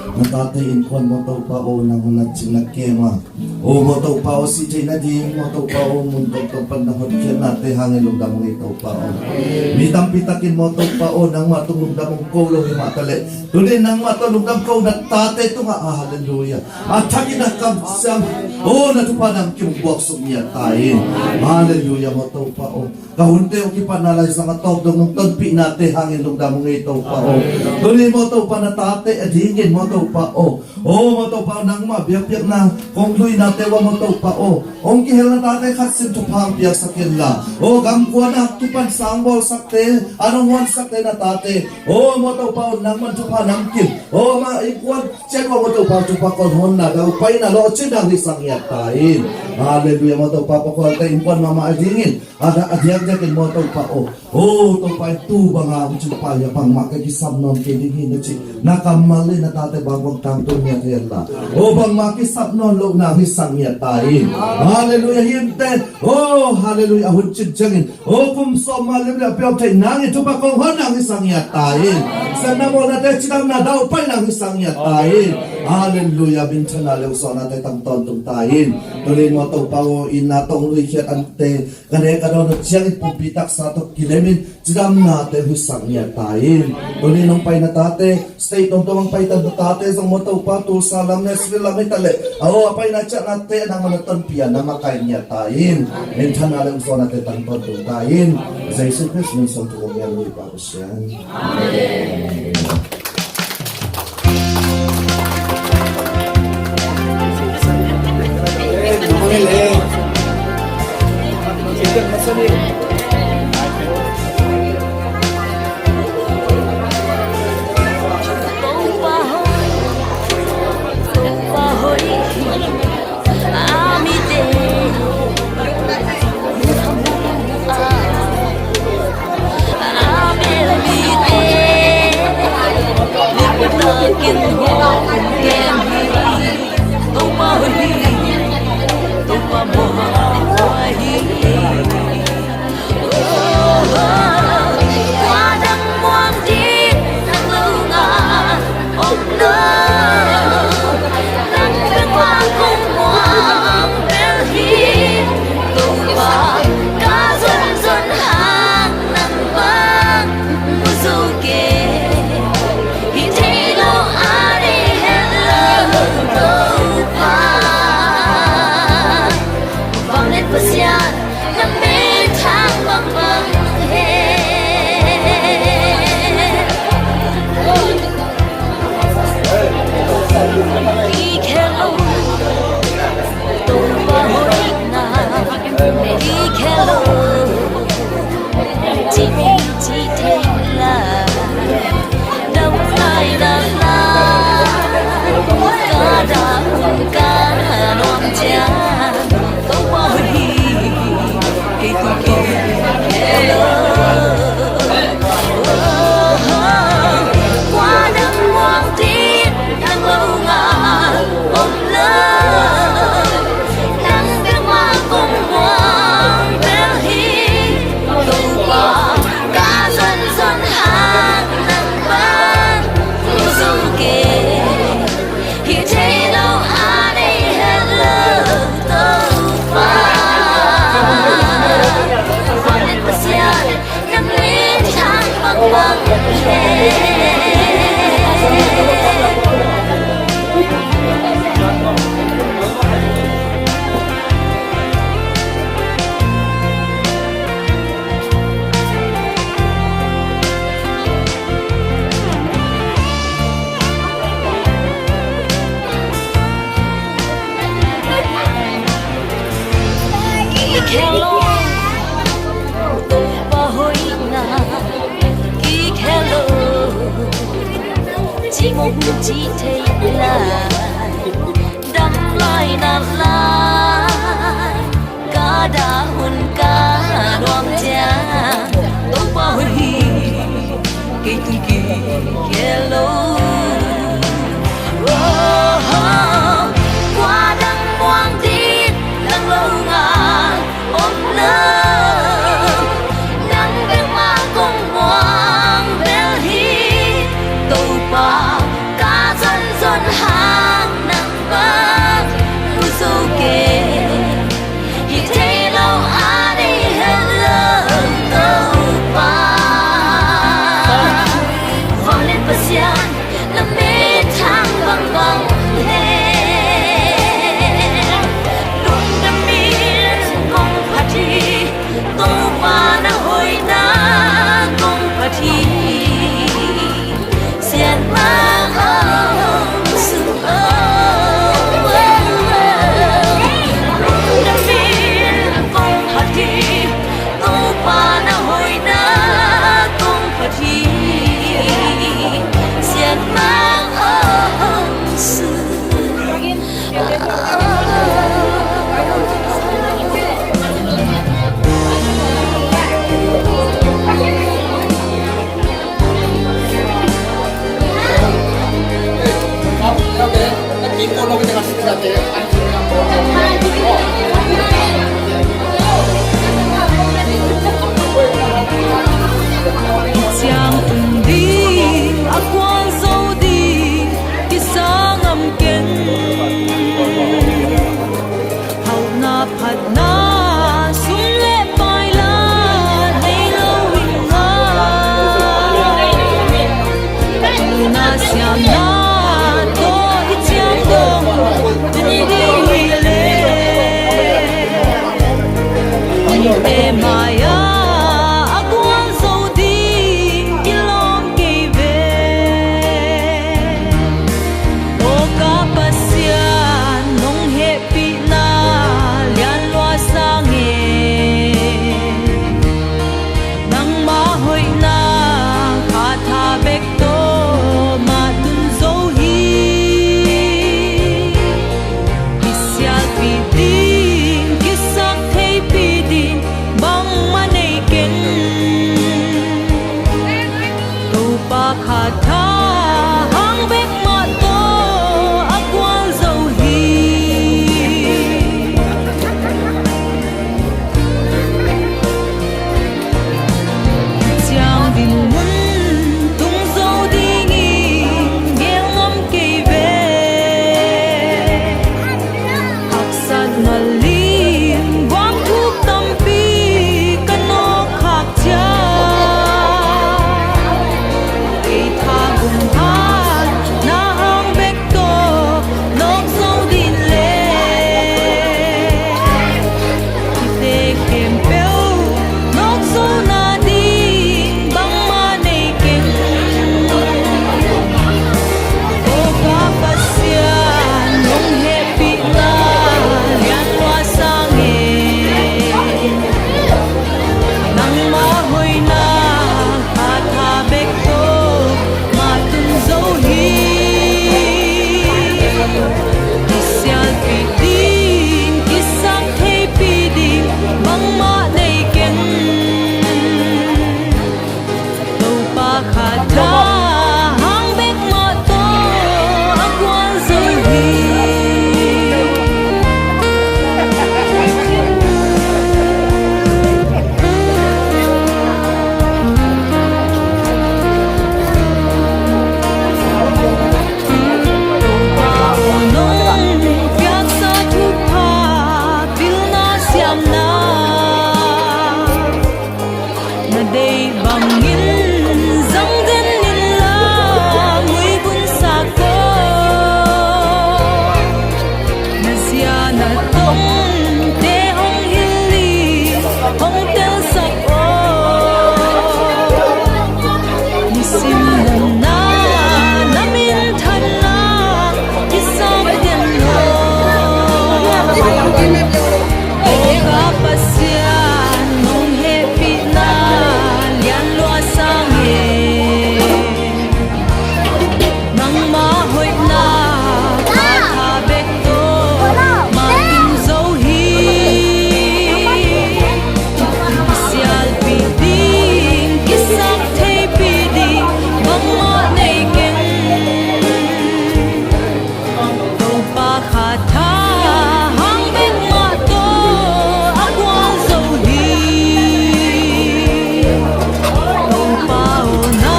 Na tate innkuan maw Topa aw, nang na cing na kem a, aw maw Topa aw, sih theih nading maw Topa aw, mun tawmtawm pan na hotkhiatnate hangin lungdam ung ei Topa aw. Mi tampi takin maw Topa aw, nangmah tung lungdam hong ko lo hi mah taleh, tuni nangmah tawh lungdam ko na tate tungah, halleluiah, a thakin a kamsiam, aw na thupha namkim buaksuk ngiat ta in. Halleluiah maw Topa aw. Ka hunte uh kipatna laisang a tawp dong nong tonpihnate hangin lungdam ung ei Topa aw. Tuni maw Topa na tate adingin maw Topa aw, aw maw Topa aw, nangmah biakpiakna kong luinate uh a maw Topa aw, hong kihelna tate khat sin thupha hong piaksak inla, aw gamkuana kipan sangbawlsakte, an hong huansakte na tate, aw maw Topa aw, nangman thupha namkim, aw mah innkuan ciat uh a maw Topa aw, thupha kong honna, daupaina, lawhcinna hong hisak ngiat ta in. Halleluiah maw Topa, pakhualte innkuan mahmah adingin a, a diakdiakin maw Topa aw, aw Topa in tu banga hong cingpa hi a, bangmah ka kisap nawn kei ding hi na cih na kammal in na tate bangkok tangtung ngiat henla, aw bangmah kisap nawn lohna hong hisak ngiat ta in. Halleluiah. Himte, aw halleluiah, a hun cin ciangin, aw kum sawm ma lim le a piau theih nangin thupha kong honna hong hisak ngiat ta in. Sepna bawlnate cidamna daupaina hong hisak ngiat ta in. Halleluiah. Minthanna le hong suahnate tang tawntung ta in. Tuni maw Topa aw, inn a tawh hong luikhiat ante ka nek ka dawn uh ciangin pumpi taksa tawh kilemin cidamnate hong hisak ngiat ta in. Tuni nong paina tate, state tawmtawm hong paita tate zong maw Topa, Tulsa lam, Nashville lam hi taleh, aw a paina ciahnate nangman na tonpih a na makaih ngiat ta in. Minthanna le hong suahnate tang tawntung ta in. Jesu Khrist min suang thu kong ngen uh hi Pa Pasian. Amen. Pasian, na min thang bangbang hen. Kikhel lo, Topa hoihna, kikhel lo. Ci mi ci thei lai, dam lai na lai, ka dah hun ka nuam ciang, Topa hoih hi, kei tung kei khel lo. Kua dang muang tin nang lo nga om lo. Nang bek mah kong muang bel hi, Topa, ka zonzon hang nang bang, kong zo kei. Hi thei lo a nei het lo, Topa. Vanglian Pasian, na min thang bangbang hi. Kikhel lo, Topa hoihna, kikhel lo. Ci mong ci thei lai, dam lai na lai, ka dah hun ka nuam ciang, Topa hoih hi, kei tung kei khel lo. Oh, kua dang muang tin nang lo nga om lo. Nang bek mah kong muang bel hi, Topa, ka zon Tha hang bek mah tawh a gualzo hi. Ciang dinmun tung zo dingin geel ngam kei ve. Haksatna lim guangthuk tampi ka nawk khak ciang, kei tha gum khat na hang bek tawh nawk zo ding leh, hihte khempeuh nawk zo nading bangmah nei keng. Aw ka Pasian, nong hehpihna lian lua sang e. Nangmah hoihna a tha bek tawh mah tun zo hi. Kisialpih ding, kisaktheipih ding bangmah nei keng. Topa khat tha hang bek mah tawh a gualzo hi. Topa aw, nong piaksa thupha, pilna, siamna na deih bangin zang den inla, muibun sak aw. Na zia na tongte hong hilh in, hong telsak aw. Nisim nunna na minthanna kisam den aw. Aw ka Pasian, nong hehpihna lian lua sang e. Nangmah hoihna a tha bek tawh mah tun zo hi. Kisialpih ding, kisaktheipih ding bangmah nei keng. Topa khat tha hang bek mah tawh a gualzo hi. Topa aw, na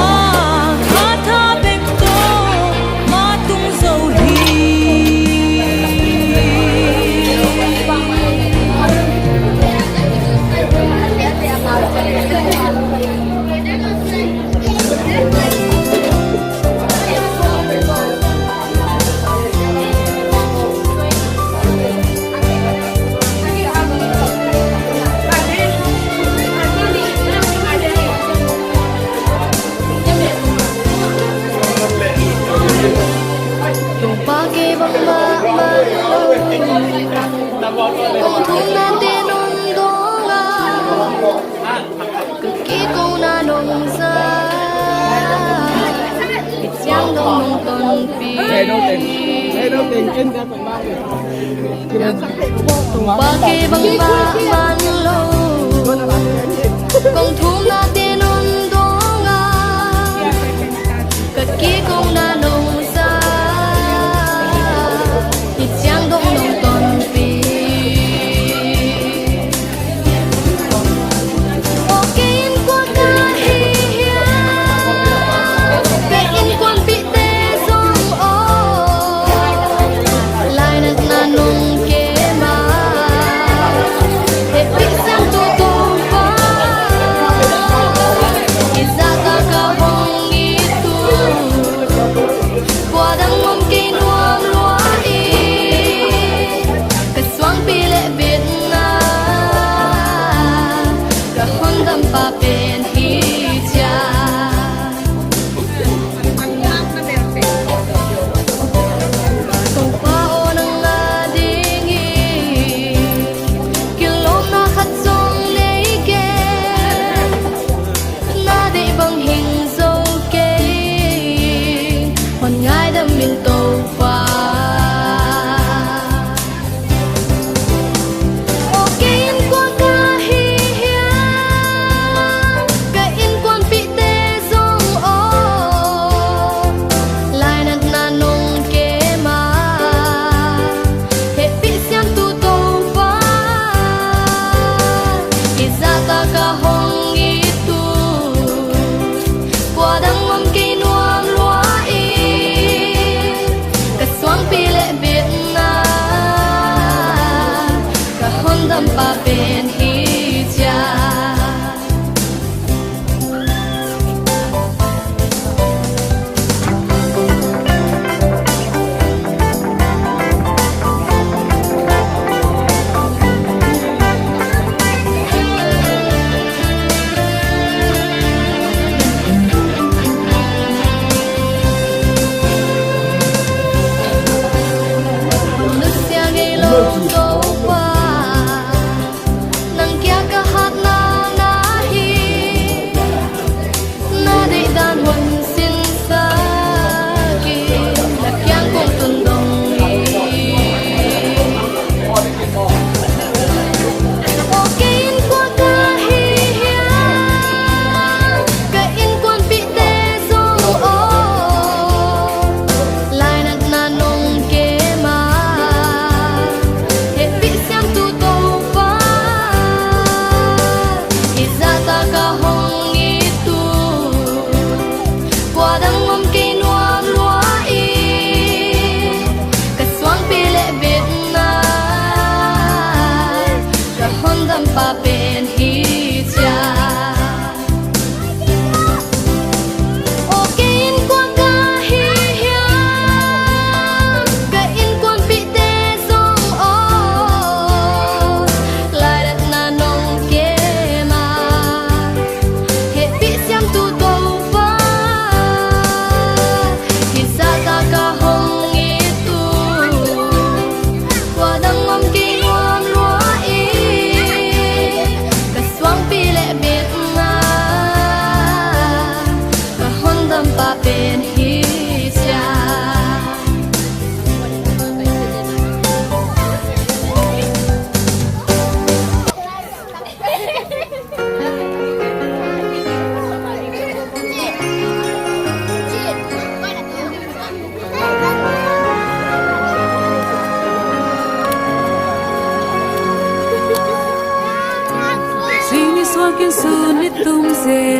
khat tha bek tawh mah tung zo hi. Topa kei bangmah man lo, kong thumnate nong dawng a, ka kikona nong za, hih ciang dong nong tonpih. Topa kei bangmah man lo, kong thumnate nong dawng a, ka kikona nong za, hih ciang dong nong tonpih. Aw kei innkuan ka hi hiam, ka innkuanpihte zong aw, lainatna nong kem a, hehpih siamtu Topa.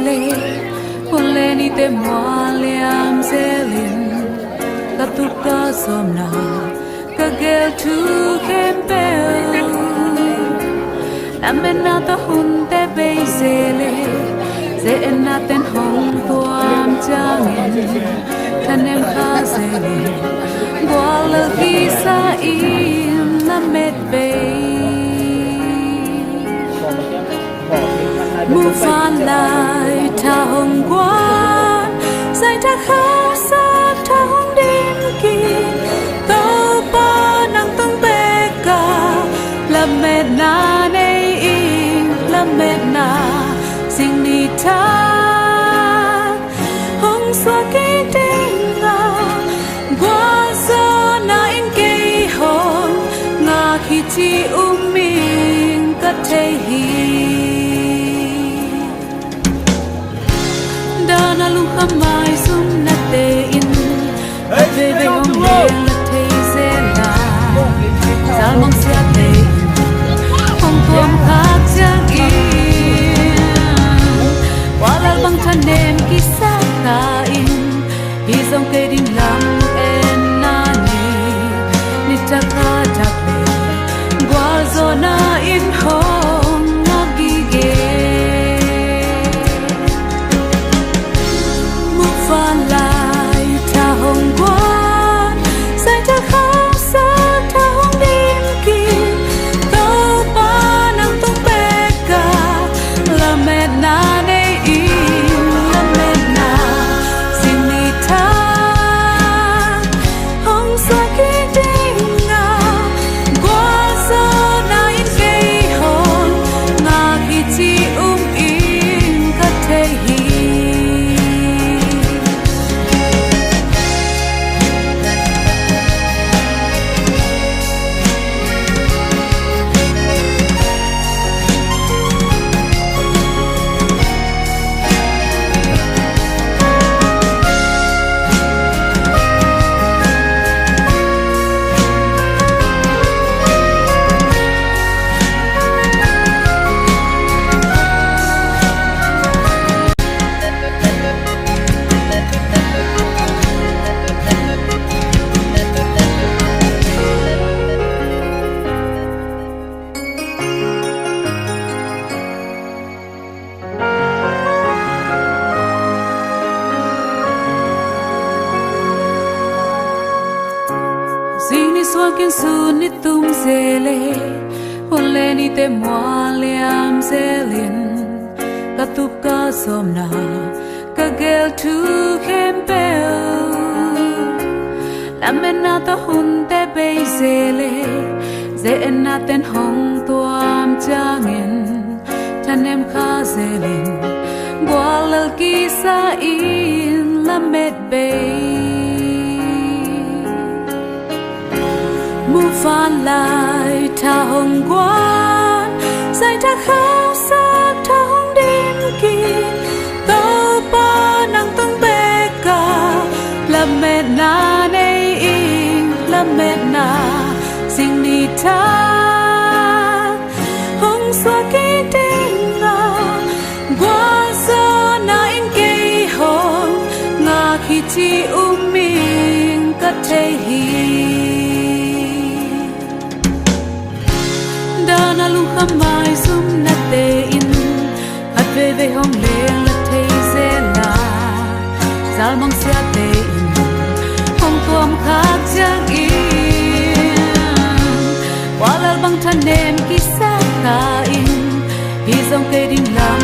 le, hun le nite mual liam zelin, ka tup ka sawmna ka gel thu khempeuh, lametna tawh hunte bei ze le, ze-etna ten hong tuam ciangin, thanem kha zelin, gual lel kisa in lamet bei. Muvanlei lai tha hong guan, zaitha khauhsak tha hong dim kik, Topa nang tung bek a, lametna nei ing, lametna zing ni tha hong suak kik ding a, gualzawhna in kei hong ngak hi ci um ing ka thei hi. Dan a lungkham maizumnate in, a veivei hong leng la thei zel a, zalmang siate in hong tuam khak ciangin, gual lel bang thanem kisa ta in, hih zong kei ding lametna ni, ni thak a thak le, gualzawhna in hong ngak gige. Muvanlei tha hong guan, zaitha khauhsak tha hong dim kik, Topa nang tung bek a, lametna nei ing, lametna zing ni tha hong suak kik ding a, gualzawhna in kei hong ngak hi ci um ing ka thei hi. Zing ni suangin sun ni tum ze le, hun le nite mual liam zelin, ka tup ka sawmna ka gel thu khempeuh, lametna tawh hunte bei ze le, ze-etna ten hong tuam ciangin, thanem kha zelin, gual lel kisa in lamet bei. Muvanlei tha hong guan, zaitha khauhsak tha hong dim kik, Topa nang tung bek a, lametna nei ing, lametna zing ni tha hong suak kik ding a, gualzawhna in kei hong ngak hi ci um ing ka thei hi. Dan a lungkham maizumnate in, khat veivei hong leng la thei zel a, zalmang siate in hong tuam khak ciangin, gual lel bang thanem kisa ta in, hih zong kei ding lam